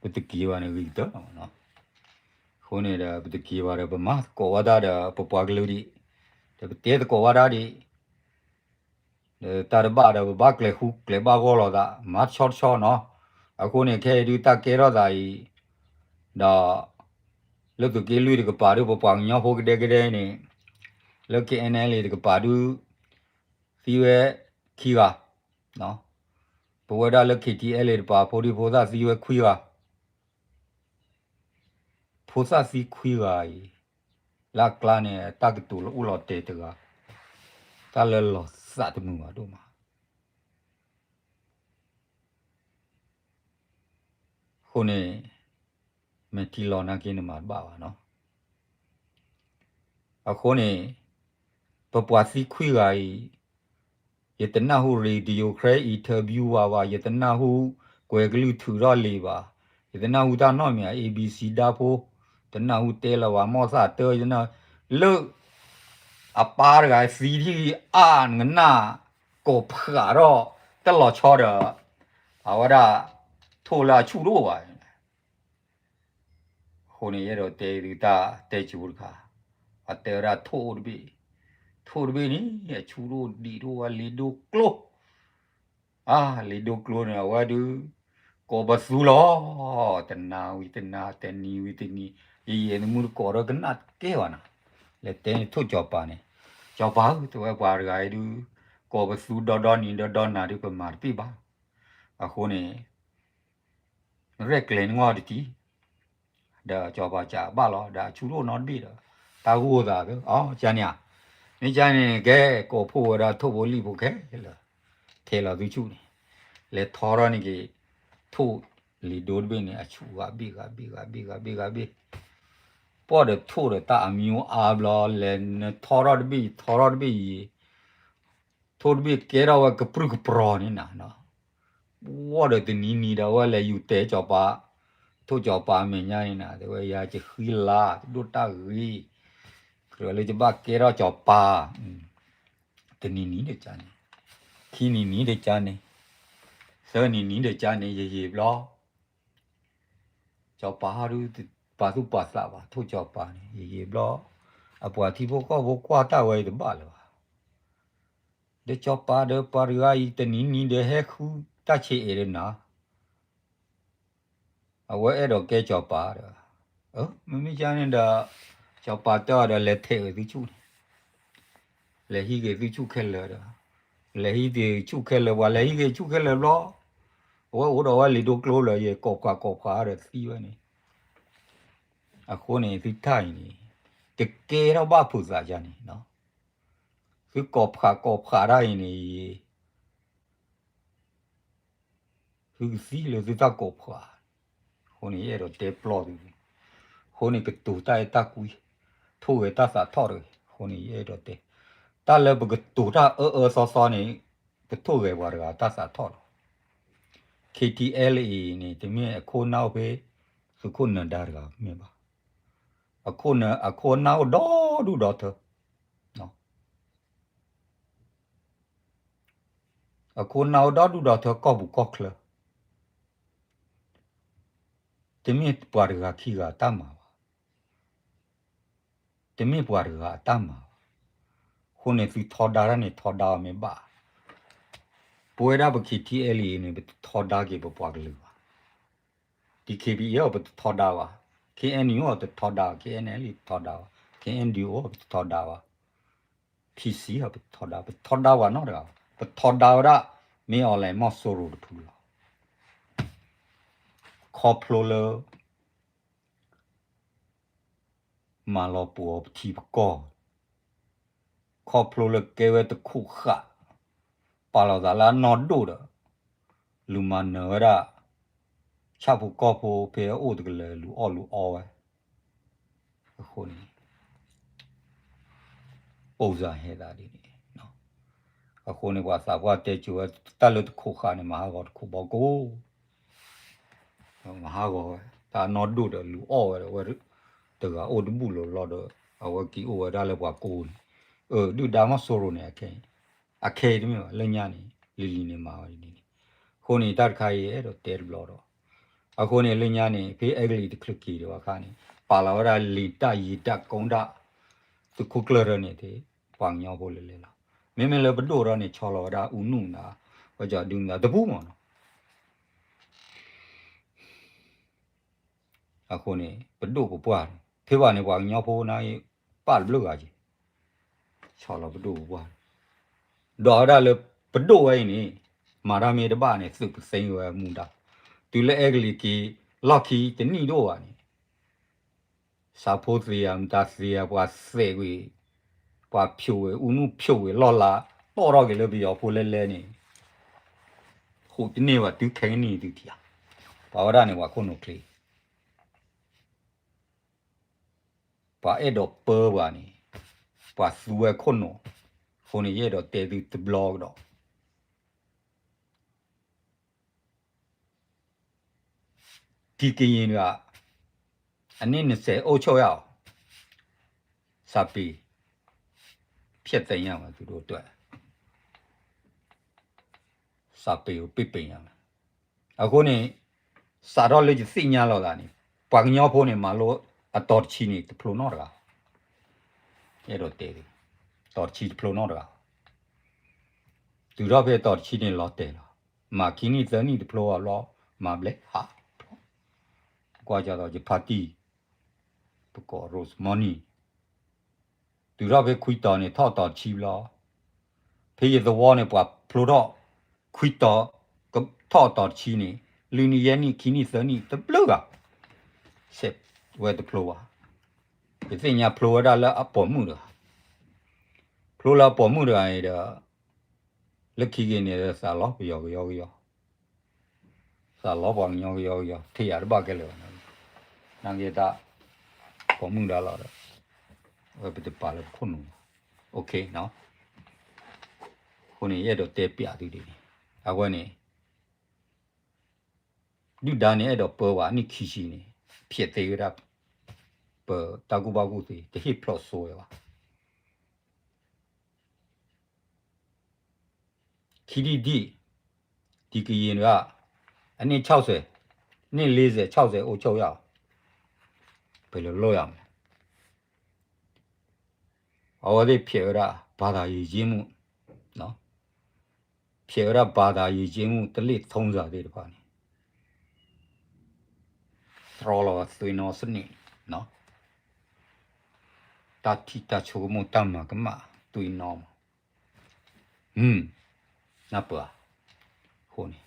ပတက့ၤဘၣ်န့ၣ်ဂ့ၤကတၢၢ်လီၤနီၤ. အဃိန့ၣ်ဒီး ပတက့ၤဘၣ်ဒီး ပမၤသကိးဝဲဒၣ်ဒီး ပပှၤကလုာ်ဒံး ဒီးပတဲသကိးဝဲဒၣ်ဒံး ဒီးတၢ်တဘၣ်ဒီး ပဘၣ်ကျဲၤဃူကျဲၤဘၣ်ဂီၢ်လိာ်သး မၤတဆီတဆီနီၤ. အဃိန့ၣ် ခဲအံၤဒုးတၢ်ကဲထီၣ်သးအံၤ ဒီး လၢသုးက့လွံၢ်တကပၤဒုး ပပှၤကညီဖိကဒဲကဒဲန့ၣ် လၢ K N L A တကပၤဒုး သံဝဲခံဂၤ ပဝဲဒၣ်လၢ K T L A တကပၤ ဖိဒံဖိသၣ်သံဝဲခွံဂၤ ဖိသၣ်သံခွံဂၤအံၤ လၢအကျါန့ၣ် တၢ်ကတိၤလၢအိၣ်လီၤတဲာ်တဂၤ တၢ်လၢလီၤသးတမုာ်ဘၣ်ဒိၣ်မး အဃိန့ၣ် မဲာ်ထံလီၤနာ်က့နမၤတဘၣ်ဘၣ်နီၤ. အဃိန့ၣ် ပပှၤသံခွံဂၤအံၤ ယတနၢ်ဟူ radio ခရဲ interview ဝဲဘၣ်, ယတနၢ်ဟူ ကွဲးကလုၢ်ထုးထီၣ်လံာ်ဘၣ်, ယတနၢ်ဟူတၢ်နီတမံၤ ABC ဒၣ်ဖိ, တနၢ်ဟူတဲလီၤဘၣ် မီၢ်သၣ်တၢ် ယနၢ် လၢ အပၢ်တဂၤသံထံၣ်အါနကနၣ် ကိးဖးထီၣ် တလီၤဆီဒီး အဝဲဒၣ် ထိၣ်လၢအဆူၣ်တအိၣ်ဘၣ်. အဃိန့ၣ် ယအဲၣ်ဒိးတဲသုတၢ်တဲစိတခါ, အတဲဝဲဒၣ်ထိၣ်အိၣ်တဘ့ၣ်, ထိၣ်တဘ့ၣ်န့ၣ် အဆူၣ်တအိၣ်ဒံးတအိၣ်ဝဲ လံာ်ဒိကျိ အါ လံာ်ဒိကျိန့ၣ် အဝဲဒုး ကိးပသူလီၤ, တနၤဝံၤတနၤ တနံၤဝံၤတနံၤ, ယယဲၢ်နမူတကိးဒီးကနၣ်တကဲဘၣ်နၤ, လဲၤတဲန့ၣ်ထိၣ်စီၤပၤန့ၣ်, စီၤပၤဧၢ တဲဝဲပှၤတဂၤအံၤဒုး ကိးပသူဒီဒီနံၤဒီဒီနၤဒုး ပမၤတပ့ၣ်ဘၣ်. အဃိန့ၣ် ရဲၣ်ကျဲၤနငီၢ်တတံၢ်, ဒီးစီၤပၤစံးဘၣ်လီၤ, ဒီးအဆူၣ်တအိၣ်နီတဘ့ၣ်ဒီး တၢ်ဂိၢ်သးသၢ, အကန့ၣ်ဧါ, မ့ၢ်ကန့ၣ် ကဲ ကိးဖှိၣ်ဝဲဒၣ်ထိၣ်ဖိလံာ်ဖိခဲလၢာ်, ထဲလီၤသုဆူၣ်န့ၣ်, လဲၤထီထီၣ်န့ၣ်က့ၤ ထိၣ်လံာ်ဒိတဘ့ၣ်န့ၣ် အဆူၣ်ဂၤဘ့ၣ်ဂၤဘ့ၣ်ဂၤဘ့ၣ်ဂၤဘ့ၣ်ဂၤဘ့ၣ်, ပှၢ်ဒီးထိၣ်ဒီးတၢ်အမံၤအါဘျီ လဲၤနထီထီၣ်တဘ့ၣ် ယထီထီၣ်တဘ့ၣ်ယံၤ ထိၣ်တဘ့ၣ်ကဲထီၣ်ဝဲကပြုၢ်ကပြီၤန့ၣ်နၤ, ဝံၤဒီးတနံၤနံၤဒီး အဝဲလဲၤယူၤတဲာ်စီၤပၤ, ထိၣ်စီၤပၤအမဲာ်ညါန့ၣ်နၤ တဲဝဲယၤယဃံလၤ ယဒိၣ်တၢ်ဂ့ၤ, ကြၢးလၢယဘၣ်ကဲထီၣ်စီၤပၤ, တနံၤနံၤတကန့ၣ်, ခံနံၤနံၤတကန့ၣ်, သၢနံၤနံၤတကန့ၣ် ယယံာ်ဘျီ စီၤပၤဟီဒုး ပာ်သူၣ်ပာ်သးဘၣ် ထိၣ်စီၤပၤန့ၣ် ယယံာ်ဘျီ, အပှၤထံဖိကီၢ်ဖိကွၢ်တၢ်ဝဲအံၤတဘၣ်လၢၤဘၣ်, ဒီးစီၤပၤဒီးပှၤတဂၤအံၤ တနံၤနံၤဒီးဟဲဃုတၢ်ဆံးအဲၣ်ဒီးနၤ အဝဲအဲၣ်ဒိးကဲစီၤပၤဒီး, မ့မ့ၢ်ကန့ၣ်ဒီး စီၤပၤတဲအီၤဒီး လဲၤထဲးဂ့ၤသုဆူၣ်န့ၣ်, လဲၤဟံးက့ၤသုဆူၣ်ခဲလၢာ်ဒီး, လဲၤဟံးက့ၤဆူၣ်ခဲလၢာ် ပှၤလဲၤဟံးက့ၤဆူၣ်ခဲလၢာ်ဘျီ, အဝဲအိၣ်ဒီးဝဲလံာ်ဒိကျိလၢယကိးဖှးကိးဖှးဒီးသံဝဲန့ၣ်, အဃိန့ၣ် သုထၢၣ်အံၤန့ၣ် တကဲထီၣ်ဘၣ်ဖိသးယၤန့ၣ်, သုကိးဖှးကိးဖှးတၢ်အံၤန့ၣ် သုကသံလၢသုတၢ်ကိးဖှး, အဃိန့ၣ် ယအဲၣ်ဒိးတဲပျီသု, အဃိန့ၣ် ကတိၤတၢ်အဲၣ်တၢ်ကွံ, ထိၣ်ဂဲၤတၢ်သးထီၣ်တဂ့ၤ, အဃိန့ၣ် ယအဲၣ်ဒိးတဲ, တၢ်လၢပကတိၤတၢ်အၢအၢသီသီန့ၣ်, ပထိၣ်ဂဲၤပှၤတဂၤတၢ်သးထီၣ်လီၤ. KTLA န့ၣ် တမ့ၢ်အခိၣ်နၢ်အိၣ်ဖဲ သုးခိၣ်နၢၤဒါတဂၤမ့ၢ်ဘၣ်, အခိၣ်နၢ် အခိၣ်နၢ်အိၣ်ဒီဒူၣ်ဒီထၢ အခိၣ်နၢ်အိၣ်ဒီဒူၣ်ဒီထၢကီၢ်ပူၤကီၢ်ချၢ, တမ့ၢ်ပှၤတဂၤခံဂၤအတၢ်မၤဘၣ်, တမ့ၢ်ပှၤတဂၤအတၢ်မၤဘၣ်, အဃိန့ၣ် သုထီဒါတၢ်န့ၣ် ထီဒါအီၤမ့ၢ်ဘၣ်, ပဝဲဒၣ်ပ KTLA န့ၣ် ပတထီဒါက့ၤပပှၤကလုာ်ဘၣ်, DKBA အီၤ ပတထီဒါဘၣ်, KNU အီၤ တထီဒါဘၣ်, KNLA တထီဒါဘၣ်, KNDO အီၤ ပတထီဒါဘၣ် PC အီၤ ပတထီဒါ, ပတထီဒါပှၤနီတဂၤဘၣ်, ပထီဒါဝဲဒၣ် မင်းအောင်လှိုင် မီၢ်စိရိၤတဖုလီၤ. ခီဖျိလၢ မၤလီၤပှီၤပထံပကီၢ်, ခီဖျိလၢကဲဝဲတခိးဃာ်, ပာ်လီၤသးလၢအနီၢ်ဒိၣ်ဒီး လူၤမၤနၢၤဝဲဒၣ် ဆၣ်ဖိကီၢ်ဖိဖဲအအိၣ်တကလၢၤ လူၤအီၣ်လူၤအီဝဲ, အဃိန့ၣ် အိၣ်စၢၤဟဲသးဒ်န့ၣ်, အဃိန့ၣ် ပှၤသးပှၢ်တဲစိၤဝဲ တၢ်လၢတခိးဃာ်န့ၣ် မၤဟးဂီၤတခိးဘီကိၣ် မၤဟးဂီၤဝဲ, တၢ်နီၢ်ဒိၣ်ဒီးလူၤအီၣ်ဝဲဒီး ဝဲတဂၤအိၣ်တဘူၣ်လီၤလီၤဒီး အဝဲက့ၤအိၣ်ဝဲဒၣ်လၢပှၤကိးန့ၣ်, ဒုၣ်ဒါမီၢ်စိရိၤန့ၣ် အခဲအံၤတမ့ၢ်ဘၣ် လၢညါန့ၣ် လံၤလံၤန့ၣ်မၤဝဲဒ်န့ၣ်, အဃိန့ၣ် တၢ်တခါအံၤအဲၣ်ဒိးတဲတဘျီဒီး, အဃိန့ၣ် လၢညါန့ၣ် ဖဲအဲကလံးတချုးက့ၤဒီးအခါန့ၣ် ပာ်လီၤဝဲဒၣ်လံာ်တၢ်ယံၤတၢ်ကိၢ်တၢ် သုးခိၣ်ကျၢၢ်ထၢန့ၣ် ပှၤကညီဖိလဲၤလဲၤလီၤ, မ့မ့ၢ်လၢပဒိၣ်ထီၣ်န့ၣ် ဆီလီၤဝဲဒၣ်အူနုၢ်နၤ, ဝဲကဒုနၤတပူၤမးနီၤ အဃိန့ၣ် ပဒိၣ်ပပှၢ်န့ၣ် ဖဲဘၣ်န့ၣ် ပှၤကညီဖိန့ၣ် ပာ်တဘျုးဂၤက့ၤ, ဆီလီၤပဒိၣ်ပပှၢ်န့ၣ်, ဒီးဝဲဒၣ်လၢပဒိၣ်ဝဲအံၤန့ၣ် မၤတၢ်မ့ၢ်တဘၣ်န့ၣ် သုးပသ့ဝဲမူဒါ, တုၤလၢအဲကလံးက့ၤ လီၢ်ခံတနံၣ်ဒိၣ်ဘၣ်န့ၣ် ဆၣ်ဖိသ့ဧါ မတၤသ့ဧါ ပှၤသဲးကွံာ်, ပှၤဖျိးဝဲ အူနုၢ်ဖျိးဝဲလီၢ်လၤ, တီၣ်ထီၣ်က့ၤလၢပယီၤဖိလဲလဲန့ၣ်, ဟူးတန့ၢ်ဘၣ် တုၤခဲကနံၣ်အံၤသုထံၣ်ဧါ, ပှၤဝဲဒၣ်န့ၣ် ပှၤခိၣ်နူာ်ချ့, ပှၤအဲၣ်ဒိးပၢပှၤန့ၣ် ပှၤသူဝဲခိၣ်နူာ်, အဃိန့ၣ် ယအဲၣ်ဒိးတဲသုတဘျီကဒီး ဒီကရင်တွေက အနှစ်နှစ်ဆယ်အုပ်ချုပ်ရအောင် စာပေ ဖျက်သိမ်းရမယ် သူတို့အတွက် စာပေကို ပိတ်ပင်ရမယ် အဃိန့ၣ် စးထီၣ်လၢယသ့ၣ်ညါလိာ်သးန့ၣ် ပှၤကညီဖိန့ၣ် မၤလိအတီၤတဆံန့ၣ် တဖျိနီတဂၤ အဲၣ်ဒိးတဲ တီၤတဆံတဖျိနီတဂၤ တုၤထီၣ်ဖဲတီၤတဆံန့ၣ် လီၤတဲာ်လီၤ. မၤခံနံၣ်သၢနံၣ်တဖျိဘၣ်ဘျီ မၤဘျဲၣ်ဟးဖျိ ကွၢ်ကသိးယဖါတံၢ် ပကိး Rose Money တုၤထီၣ်ဖဲခွံတီၤန့ၣ် ထီၣ်တီၤတဆံဘျီ ဖဲယသဝီန့ၣ် ပှၤဖျိထီၣ် ခွံတီၤ ထီၣ်တီၤတဆံန့ၣ် လွံၢ်နံၣ်ယဲၢ်နံၣ် ခံနံၣ်သၢနံၣ် တဘျုးဂၤ ဆဲးဝဲတဖျိဘၣ်. ယသ့ၣ်ညါဖျိဝဲဒၣ်လၢအပိာ်မုၣ်တဂၤ ဖျိလၢအပိာ်မုၣ်တဂၤအံၤဒီး လၢခံက့ၤန့ၣ် သးလီပယီၤကယီကယီ သးလီပှၤကညီကယီကယီ ထံၣ်ယၤတဘၣ်ကဲလၢၤဘၣ် နာ်က့တၢ် ပိာ်မုၣ်ဒါလီၤဒီး ဝဲပတပာ်လၢပခိၣ်နူာ် OK နီၤ အဃိန့ၣ် ယအဲၣ်ဒိးတဲပျးသုဒ်န့ၣ် အဝဲန့ၣ် ဒုၣ်ဒါန့ၣ် အဲၣ်ဒိးပၢပှၤနံၣ်ခံဆံန့ၣ် ဖျက်သိမ်းဝဲဒၣ် ပတၢ်ကူၣ်ဘၣ်ကူၣ်သ့ တဟ့ၣ်ဖျိးစိဝဲဘၣ်. ခံထံၣ်တထံၣ် ဒီကရင်တွေက အနှစ်ခြောက်ဆယ် နှစ်လေးဆယ် ခြောက်ဆယ် အုပ်ချုပ်ရအောင် ဘယ်လိုလုပ်ရမလဲ အဝဲသ့ၣ်ဖျက်ဝဲဒၣ် ဘာသာယဉ်ကျေးမှု ဖျက်ဝဲဒၣ် ဘာသာယဉ်ကျေးမှု ဓလေ့ထုံးစံသ့ၣ်တဖၣ်န့ၣ် တြီလီၤသွ့ၣ်နီစနစ် တၢ်ထံၣ်တၢ်ဆိကမိၣ်တၢ်မၤကမၣ်သွ့ၣ်နီမး နၢ်ပၢၢ်ဧါ အဃိန့ၣ်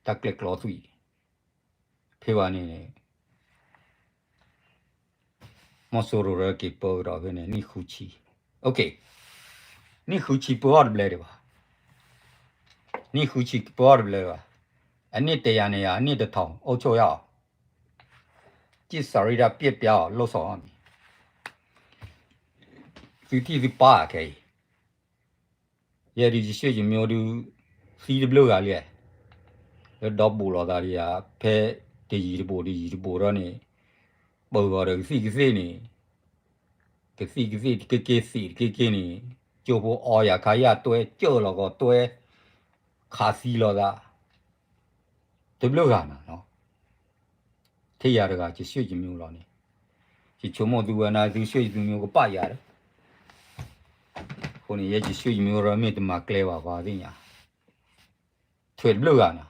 တၢ်ကျဲကျီသွံၣ် ဖဲဘၣ်န့ၣ် မီၤစိရိၤရၢက့ၤပၢကဒီးဖဲန့ၣ် နံၣ်ဃုဆံ OK နံၣ်ဃုဆံပၢအီၤတဘျဲဒံးဘၣ် နံၣ်ဃုဆံပၢအီၤတဘျဲဒံးဘၣ် အနှစ်တရာနေရာ အနှစ်တစ်ထောင် အုပ်ချုပ်ရအောင် ကျင့်စာရိတ္တပျက်ပြားအောင် လုပ်ဆောင်ရမည် သုထံၣ်သုပၢ်ခဲအံၤ ယဲဒုးယရွှေ့ယမျိုးဒုး သံတဘျုးဂၤလံ လၢဒီဘူးလိာ်သးဒံးဧါ ဖဲတယံၤတဘူးတယံၤတဘူးဒီးန့ၣ် ပၢၤဂီၤဒီးကသံၣ်ကသ့ၣ်န့ၣ် ကသံၣ်ကသ့ၣ်တက့ၢ်က့ၢ်သံးတက့ၢ်က့ၢ်န့ၣ် ကၠိဖိအီယၤခါယၤတွဲ ကၢၢ်လီၤကီးတွဲ ခးသံလိာ်သး တဘျုးဂၤနၤနီၤ ထံၣ်ယၤတဂၤ ယရွှေ့ယမျိုးလီၤန့ၣ် ယဆိကမိၣ်သုဝဲနၤ သုရွှေ့သုမျိုးကပာ်ယၤဒီး အဃိန့ၣ် ယဲယရွှေ့ယမျိုးဒီးမ့ၢ်တမၤကျဲဘၣ်ပှၤသ့ၣ်ညါ ထွဲတဘျုးဂၤနၤ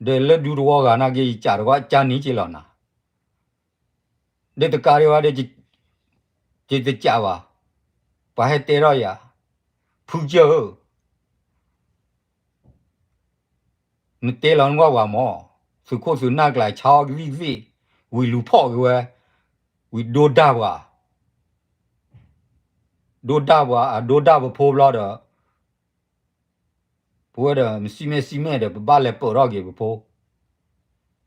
ဒီးလၢဒူသဝီဂၤနာ်က့ ယကးတကွၢ်ကန့ၣ်က့လီၤနၤ ဒီးတကးဒံးဘၣ်ဒီး ယတကးဘၣ် ပှၤဟဲတဲထီၣ်ယၤ ဖုကၢၢ်ဧၢ နတဲလီၤနကွၢ်ပှၤမၢ် သုးခိၣ်သုးနၢ်ကျါ ဆါအီၣ်ကသံၣ်ကသ့ၣ် ဝံၤလူၤဖီၣ်က့ၤဝဲ ဝံၤဒိဒၣ်ပှၤ ဒိဒၣ်ပှၤ အဒိဒၣ်ပဖိဘျီဒီး ပဝဲဒီး မစံၣ်မဲာ်စံၣ်မဲာ်ဒီး ပဘၣ်လဲၤပၢၢ်ထီၣ်က့ၤပဖိ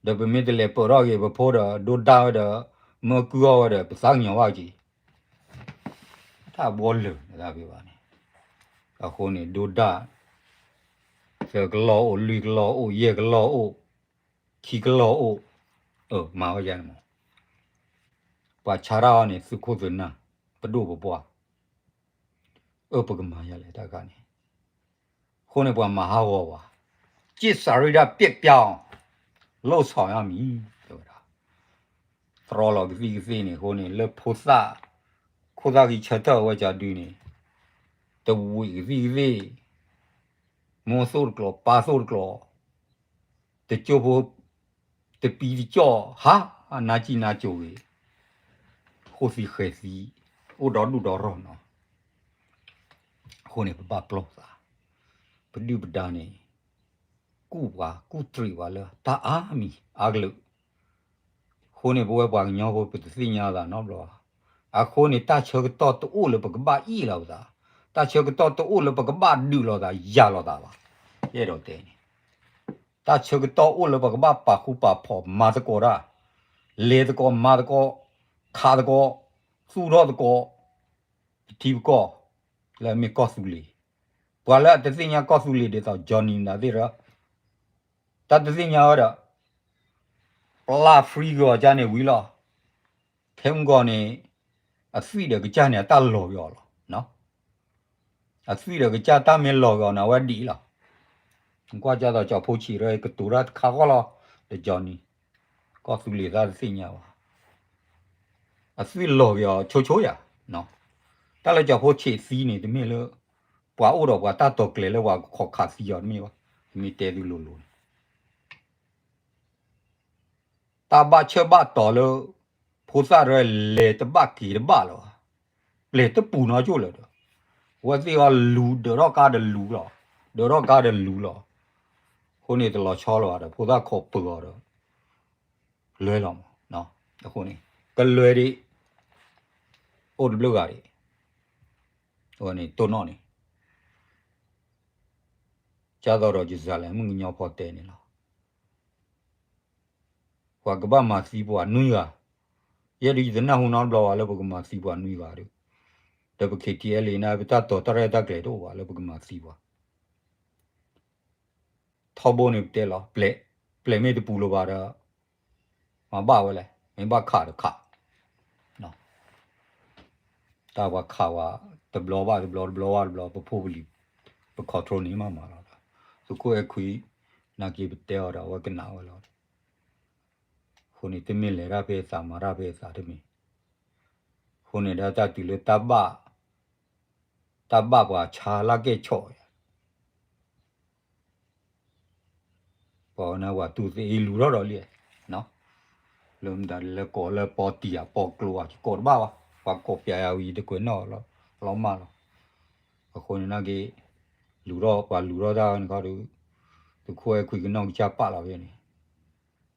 ဒီးပမ့ၢ်တလဲၤပၢၢ်ထီၣ်က့ၤပဖိဒီး ဒိဒၣ်ဝဲဒီး မၢကုၢ်အီၣ်ဝဲဒီး ပသးကညီၤဘၣ်က့ၤ တၢ်ဘှီလၢာ်န့ၣ်တၢ်ဖဲဘၣ်န့ၣ် အဃိန့ၣ် ဒိဒၣ် သၢကလီၢ်အိၣ် လွံၢ်ကလီၢ်အိၣ် ယဲၢ်ကလီၢ်အိၣ် ခံကလီၢ်အိၣ် မၤဝဲယါန့ၣ်မး ပှၤဆါတၢ်အီၤန့ၣ် သုးခိၣ်သုးနၢ် ပဒိၣ်ပပှၢ် အၢ ပကမၤယါလဲၣ်တၢ်ခါန့ၣ် အဃိန့ၣ် ပှၤမၤဟးဂီၤပှၤ ကျင့်စာရိတ္တပျက်ပြားအောင် လုပ်ဆောင်ရမည် တဲဝဲဒၣ် တြီလီၤကသံၣ်ကသ့ၣ်န့ၣ် အဃိန့ၣ် လၢဖိသၣ် ခိၣ်သၣ်ဂံၢ်ဆၢထၢၣ်ဝဲကဒုန့ၣ် တဝံးကသံၣ်ကသ့ၣ် မိၢ်သိၣ်တကျိၤ ပၢ်သိၣ်တကျိၤ တကၠိဖိ တပံတကၠီၣ် ဟး နါစံၣ်နါကိၤဂ့ၤ ဃိသံဃဲၤသံ အိၣ်ဒီဒူၣ်ဒီရီၢ်နီၤ အဃိန့ၣ် ပဘၣ်ပျီသး ပဒုၣ်ပဒါန့ၣ် ကူၣ်ပှၤကူၣ်တရံးပှၤလၢတၢ်အါမံၤအါကလုာ် အဃိန့ၣ် ပဝဲပှၤကညီဖိ ပတသ့ၣ်ညါသးနီတဘျီဘၣ် အဃိန့ၣ် တၢ်ဆၢကတီၢ်တအိၣ်လၢပကဘၣ်အ့ၣ်လီၤပသး တၢ်ဆၢကတီၢ်တအိၣ်လၢပကဘၣ်ဒုးလိာ်သး ယၤလိာ်သးဘၣ် ယအဲၣ်ဒိးတဲန့ၣ် တၢ်ဆၢကတီၢ်အိၣ်လၢပကဘၣ်ပာ်ဃူပာ်ဖိးမၤသကိးတၢ် လဲၤသကိးမၤသကိး ခးသကိး, သူၣ်ထီၣ်သကိး, ပထံပကီၢ်, လၢအမ့ၢ်ကီၢ်သူလ့ၤ, ပှၤလၢအတသ့ၣ်ညါကီၢ်သူလ့ၤဒ်သိး Johnny မတၤသ့ၣ်ဒီး, တၢ်တသ့ၣ်ညါဝဲဒီး, ပျၢ် free က့ၤအီၤကၢ်န့ၣ်ဝံၤလီၤ. ခဲမုၢ်ဂီၤန့ၣ်, အသွံၣ်ဒီးကစၢ်န့ၣ် အတၢ်လီၤက့ၤအီၤလီၤ. အသွံၣ်ဒီးကစၢ်တၢ်မ့ၢ်လီၤက့ၤအီၤန့ၣ် အဝဲဒ်အံၤလီၤ. ကွၢ်ကၢ်သိးကၠီဖိဆံးဒီး ကတိၤတၢ်တခါဃီလီၤ, ဒီး Johnny, ကီၢ်သူလ့ၤသၣ်တသ့ၣ်ညါဘၣ်. အသွံၣ်လီၤက့ၤအီၤဆိဆိယၤ, တၢ်လၢကၠီဖိဆံးသံန့ၣ် တမ့ၢ်လၢ ပှၤအိၣ်ဒီးပှၤတၢ်တီၤကျဲၤလၢပှၤကခီၣ်ခးသံအီၤတမ့ၢ်ဘၣ်, မ့ၢ်တဲသုလိၤလိၤန့ၣ် တၢ်ဘၣ်ဆၢဘၣ်တီၤလၢ ဖိသၣ်ရဲလဲၤတဘၣ်က့ၤတဘၣ်လၢၤဘၣ်, ပျဲၢ်တပူၤနီကၠိၣ်လၢၤဒီး, အဝဲသ့ၣ်အီၤလူၤဒၢးထီၣ်ကါဒီးလူၤလီၤ, ဒၢးထီၣ်ကါဒီးလူၤလီၤ. အဃိန့ၣ်တလီၤဆီလၢၤဘၣ်ဒီး ဖိသၣ်ခိးပၢၤအီၤဒီး လဲၤလီၤမး. အဃိန့ၣ် ကလွဲၤဒံး အိၣ်တဘျုးဂၤဒံး, အဝဲန့ၣ်တိၢ်နီၣ်န့ၣ် ကၢ်သိးဒီးယစၢ်လဲၣ် မုၢ်ကညီဖီတဲန့ၣ်လီၤ. ပှၤကဘၣ်မၤသံပှၤနွံဂၤ, ယဲဒၣ်ယတနၢ်ဟူနီတဘျီဘၣ်လၢပကမၤသံပှၤနွံဂၤဒီး, ဒီးပ K T L A န့ၣ် ပတၢ်တီၤတၢ်ရဲၣ်တၢ်ကျဲၤတအိၣ်ဘၣ်လၢပကမၤသံပှၤ ထီဘိန့ၣ်ပတဲလီၤ, ပျဲၢ်မ့ၢ်တပူၤလၢၤဘၣ်ဒီး မၤဘၣ်ဝဲလဲၣ်, မ့ၢ်ဘၣ်ခးဒီးခး, တၢ်ပှၤခးဝဲ တဘျီဘၣ်တဘျီ တဘျီဘၣ်တဘျီ ပဖိပလံၤ ပ control န့ၣ်မးမးလီၤဒီး သုးခိၣ်အဲၣ်ခွံ နာ်က့ပတဲအီၤဒီး အဝဲကနၣ်ဝဲလီၤ. အဃိန့ၣ် တမ့ၢ်လဲၤတၢ်ဖဲအသး မၤတၢ်ဖဲအသးတမ့ၢ်, အဃိန့ၣ်ဒီးတၢ်တုၤလၢတၢ်ဘၣ် တၢ်ဘၣ်ပှၤဆါလၢကဲၣ်ဆိး ပှၤဝဲန့ၣ် ပှၤတူၢ်သ့အံၤလူၤထီၣ်ဒီးလံ, လၢမတၤလဲၤကိးလၢပီတံၢ်ဧါ ပီကျိၤဧါ ယကိးတဘၣ်ဘၣ်, ပှၤကိးပၠးယၤဝံၤ ယတကွဲးနီၣ်လီၤမၢ်လီၤ. အဃိန့ၣ်နာ်က့ လူၤထီၣ် ပှၤလူၤထီၣ်တၢ်ဝဲန့ၣ်ခီဒီး သုးခိၣ်အဲၣ်ခွံကနီၢ်ကစၢ်ပာ်လီၤဖဲန့ၣ်,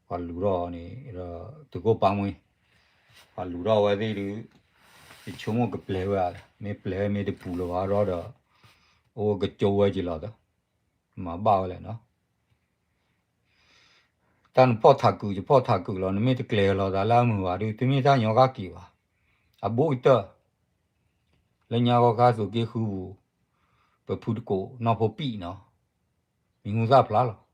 ပှၤလူၤထီၣ်န့ၣ်ဒီး သုးခိၣ်ပၢ်မှံ ပှၤလူၤထီၣ်ဝဲသ့ၣ်ဒီး ယဆိကမိၣ်ကပျဲၤဝဲဧါ, မ့ၢ်ပျဲၤမ့ၢ်တပူၤလၢၤဘၣ်ဒီး အိၣ်ကကၠိဝဲက့ၤလီၤဒီး မၤဘၣ်ဝဲလဲၣ်နီၤ. တၢ်နဖီၣ်ထးကုာ် ယဖီၣ်ထးကုာ်လီၤ, နမ့ၢ်တကျဲၤလီၤသးလၢအမုာ်ဘၣ်ဒီး တမ့ၢ်တၢ်ညီကၣ်က့ၤဘၣ်. အဘူးကတၢၢ် လၢညါဂီၤခါသုးက့ဃုပူၤ ပဖုတကိးနီၢ်ဖိပံာ်နီၤ, မံၤဟူသၣ်ဖျါလီၤ.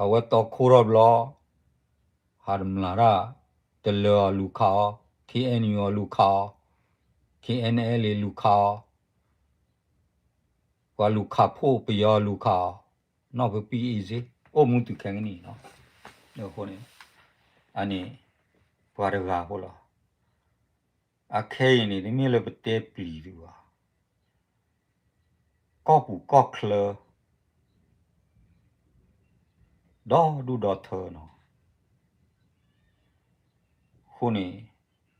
အဝဲတီခိၣ်ထီၣ်ဘျီ ဟးတမျၢ်တၢ်, တလၢၤအီၤလူၤခးအီၤ, K N U အီၤလူၤခးအီၤ, K N L A လူၤခးအီၤ, ပှၤလူၤခးဖှိၣ်ပယီၤလူၤခးအီၤ, နီၢ်ဖိပံာ်အံၤစ့ အိၣ်မူတုၤခဲကနံၣ်နီၤ. အဃိန့ၣ် အန့ၣ် ပှၤတဂၤဖိလီၤ. အခဲအံၤန့ၣ် တမ့ၢ်လၢပတဲပျံၤသုဘၣ်, ကီၢ်ပူၤကီၢ်ချၢ ဒီဒူၣ်ဒီထၢနီၤ. အဃိန့ၣ်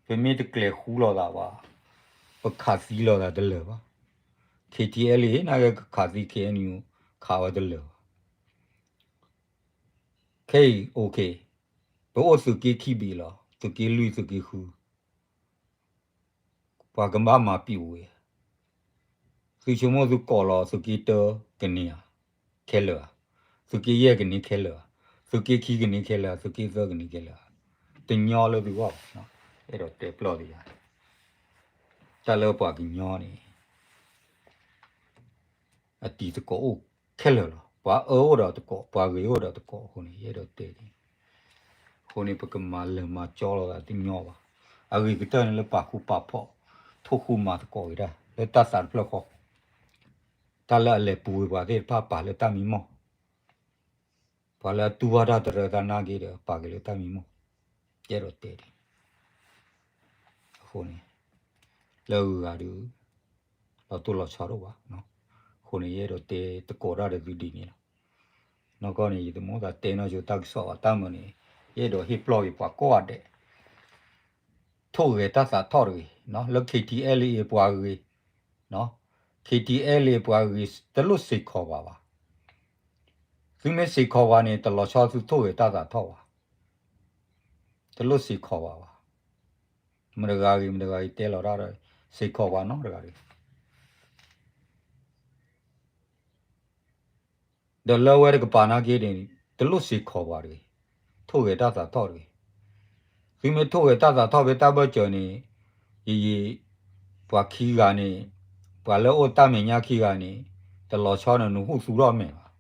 ပမ့ၢ်တကျဲၤဃူလိာ်သးဘၣ်, ပခးသံလိာ်သးတလၢာ်ဘၣ်. K T L A နာ်က့ကခးသံ K N U ခးဝဲတလၢာ်ဘၣ်. ခဲအံၤ okay, ပအိၣ်သုးက့ခံဘ့ၣ်လီၤ, သုးက့လွံၢ် သုးက့ဃု, ပှၤကဘၣ်မၤပံာ်ဝဲ, သုဆိကမိၣ်သုကိးလီၤ သုးက့တၢ ကန့ၢ်ဧါ, ခဲလၢာ်ဧါ, သုးက့ယဲၢ်ကန့ၢ်ခဲလၢာ်ဧါ, သုးက့ခံကန့ၢ်ခဲလၢာ်ဧါ, သုးက့သၢကန့ၢ်ခဲလၢာ်ဧါ, တညီလၢသုဂီၢ်ဘၣ်, အဲၣ်ဒိးတဲပျီၢ်သုယၤ, တၢ်လၢပှၤကညီန့ၣ် အတံၤသကိးအိၣ်ခဲလၢာ်လီၤ. ပှၤအၢအိၣ်ဒီးသကိး, ပှၤဂ့ၤအိၣ်ဒီးသကိးအဃိန့ၣ် ယအဲၣ်ဒိးတဲန့ၣ်, အဃိန့ၣ် ပကမၤလၢာ်မၤကၠီလိာ်သးတညီဘၣ်. အဂ့ၤကတၢၢ်န့ၣ်လၢပာ်ဃူပာ်ဖီၣ်, ထိၣ်ဃူမၤသကိးက့ၤတၢ် လၢတၢ်သးတဖျၢၣ်ဃီ, တၢ်လၢအလဲၤပူၤဝဲပှၤသ့ၣ်တဖၣ်ပာ်လၢတၢ်မံမီၢ် ပှၤလၢအတူၢ်ဘၣ်တၢ်တရၢသးနာ်က့ဒီး ပာ်က့ၤလၢတၢ်မံမီၢ်, ယအဲၣ်ဒိးတဲဒ်န့ၣ်, အဃိန့ၣ် လၢအဂုၤအဂၤဒီး လီၤတိၢ်လီၤဆီတအိၣ်ဘၣ်, အဃိန့ၣ် ယအဲၣ်ဒိးတဲသကိးတၢ်ဒီးသုဒ်န့ၣ်လီၤ. နီၢ်ကီၢ်န့ၣ် ယတမ့ၢ်သးတဲနီၢ်ဆိတၢ်ကစီၣ်ဘၣ်, တၢ်မၤန့ၣ် ယအဲၣ်ဒိးဟ့ၣ်ပျီၢ်က့ၤပှၤကိးဂၤဒဲး ထိၣ်ဂဲၤတၢ်သးထီၣ်တဂ့ၤ, လၢ K T L A ပှၤဂ့ၤ, K T L A ပှၤဂ့ၤ တလိၣ်စ့ၢ်ကီးပှၤဘၣ်. သုမ့ၢ်စ့ၢ်ကီးပှၤန့ၣ် တလီၤဆီသုထိၣ်ဂဲၤတၢ်သးထီၣ်ဘၣ်. တလိၣ်စ့ၢ်ကီးပှၤဘၣ်. မတဂၤဂ့ၤ မတဂၤဂ့ၤတဲလီၤတၢ်ဒီး စ့ၢ်ကီးပှၤနီတဂၤတဂ့ၤ. ဒီးလၢအဝဲတကပၤနာ်က့န့ၣ် တလိၣ်စ့ၢ်ကီးပှၤတဂ့ၤ. ထိ ထိၣ်ဂဲၤတၢ်သးထီၣ်တဂ့ၤ. သုမ့ၢ်ထိၣ်ဂဲၤတၢ်သးထီၣ်ဖဲတၢ်ဘၢၣ်စၢၤန့ၣ်, ယယံာ်, ပှၤခံဂၤန့ၣ်, ပှၤလၢအိၣ်တၢ်မဲာ်ညါခံဂၤန့ၣ်, တလီၤဆီန့ၣ် နဟူးသူထီၣ်မဲာ်ဘၣ်.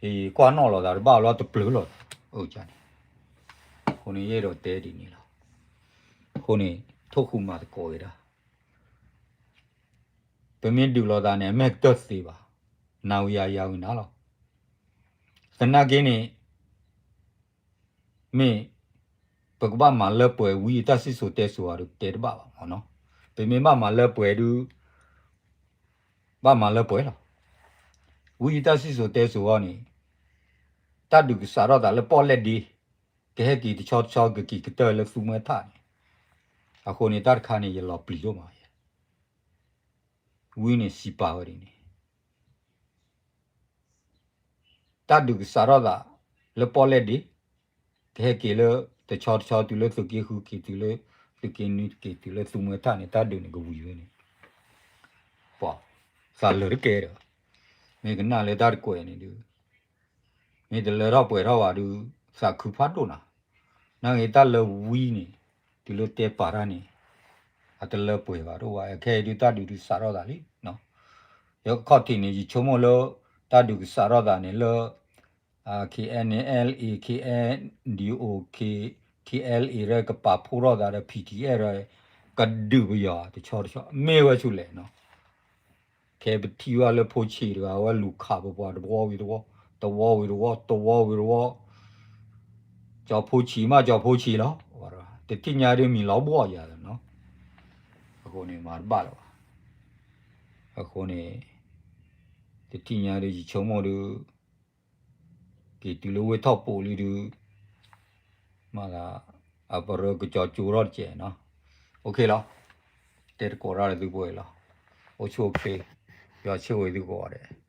ယယံာ်ကွၢ်နီၣ်လီၤသးတဘၣ်လီၤ တပျၢၤလီၤ. အန့ၣ်, အဃိန့ၣ်ယအဲၣ်ဒိးတဲဒ်န့ၣ်လီၤ. အဃိန့ၣ် ထိၣ်ဃူမၤသကိးဝဲဒၣ် ပမ့ၢ်ဒုးလိာ်သးန့ၣ် အမဲာ်ကတၢၢ်သ့ဘၣ်, နၤဝံၤယၤယၤဝံၤနၤလီၤ. သနာ်က့န့ၣ် မ့ၢ် ပကဘၣ်မၤလၢပှဲၤဝံအတၢ်စံၣ်စိၤတဲစိၤအီၤဒီး ပတဲတဘၣ်ဘၣ်မ့ၢ်နီၤ. ပမ့ၢ်ဘၣ်မၤလၢပှဲၤဒုး ဘၣ်မၤလၢပှဲၤလီၤ. ဝံအတၢ်စံၣ်စိၤတဲစိၤအီၤန့ၣ် တၢ်ဒုးကစးထီၣ်သးလၢပီၣ်လဲၣ်ဒ့ ကဟဲက့ၤတဆီတဆီ ကက့ၤကတၢၢ်လၢသူမှဲထၣ်န့ၣ်, အဃိန့ၣ် တၢ်တခါန့ၣ် ယလီၤပျံၤဒိၣ်မးယဲ, ဝံန့ၣ်စံးပာ်ဝဲဒ်န့ၣ် တၢ်ဒုးကစးထီၣ်သး လၢပီၣ်လဲၣ်ဒ့ ကဟဲက့ၤလၢ တဆီတဆီတုၤလၢသုးက့ဃုက့ၤတုၤလၢ သုးက့နွံက့ၤတုၤလၢသူမှဲထၣ်န့ၣ် တၢ်ဒုးန့ၣ်ကဝံၤဝဲန့ၣ်, ပှၤ သးလၢာ်တကဲဒီး မ့ၢ်ကနၣ်လၢတၢ်တကွဲးန့ၣ်ဒုး မ့ၢ်တလၢထီၣ်ပှဲၤထီၣ်ဘၣ်ဒုး သးခုဖးဒိၣ်နၤ, နာ်က့တၢ်လၢဝံန့ၣ် တုၤလၢတဲပာ်တၢ်န့ၣ် အတလၢပှဲၤဘၣ်ဒိၣ်ဘၣ်, ခဲအံၤဒုးတၢ်ဒုးဒုးစးထီၣ်သးလံ. ယခီၣ်ထံးန့ၣ် ယဆိကမိၣ်လၢ တၢ်ဒုးကစးထီၣ်သးန့ၣ်လၢ KNLA, KNDO, KTLA ကပာ်ဖှိၣ်ထီၣ်သးဒီး PDF ကဒုးပယီၤတဆီတဆီ မ့ၢ်ဝဲဆူလဲၣ်နီၤ. ခဲပထံၣ်ဘၣ်လၢဖိဆံးတဂၤ အဝဲလူၤခးပပှၤတဝီဝံၤတဝီ, တဝီဝံၤတဝီ, တဝီဝံၤတဝီ, ကၠီဖိဆံးမး ကၠီဖိဆံးလီၤ, တထံၣ်ညါဒုးမံၤလီၤဘှီၣ်ယၤလီၤနီၤ. အဃိန့ၣ်မၤတဘၣ်လၢၤဘၣ်. အဃိန့ၣ် တထံၣ်ညါဒုးယဆိကမိၣ်ဒုး က့ၤတုၤလၢဝ့ၢ်ထီၣ်ပိာ်လံဒုး မၤသး အပရၢကကၠီကၠိထီၣ်တကဲးနီၤ. OK လီၤ. တဲတကိးတၢ်လၢသုပှဲၤလီၤ. အိၣ်ဆူၣ်အိၣ်ချ့, ယွၤဆိၣ်ဂ့ၤသုကိးဂၤဒဲး.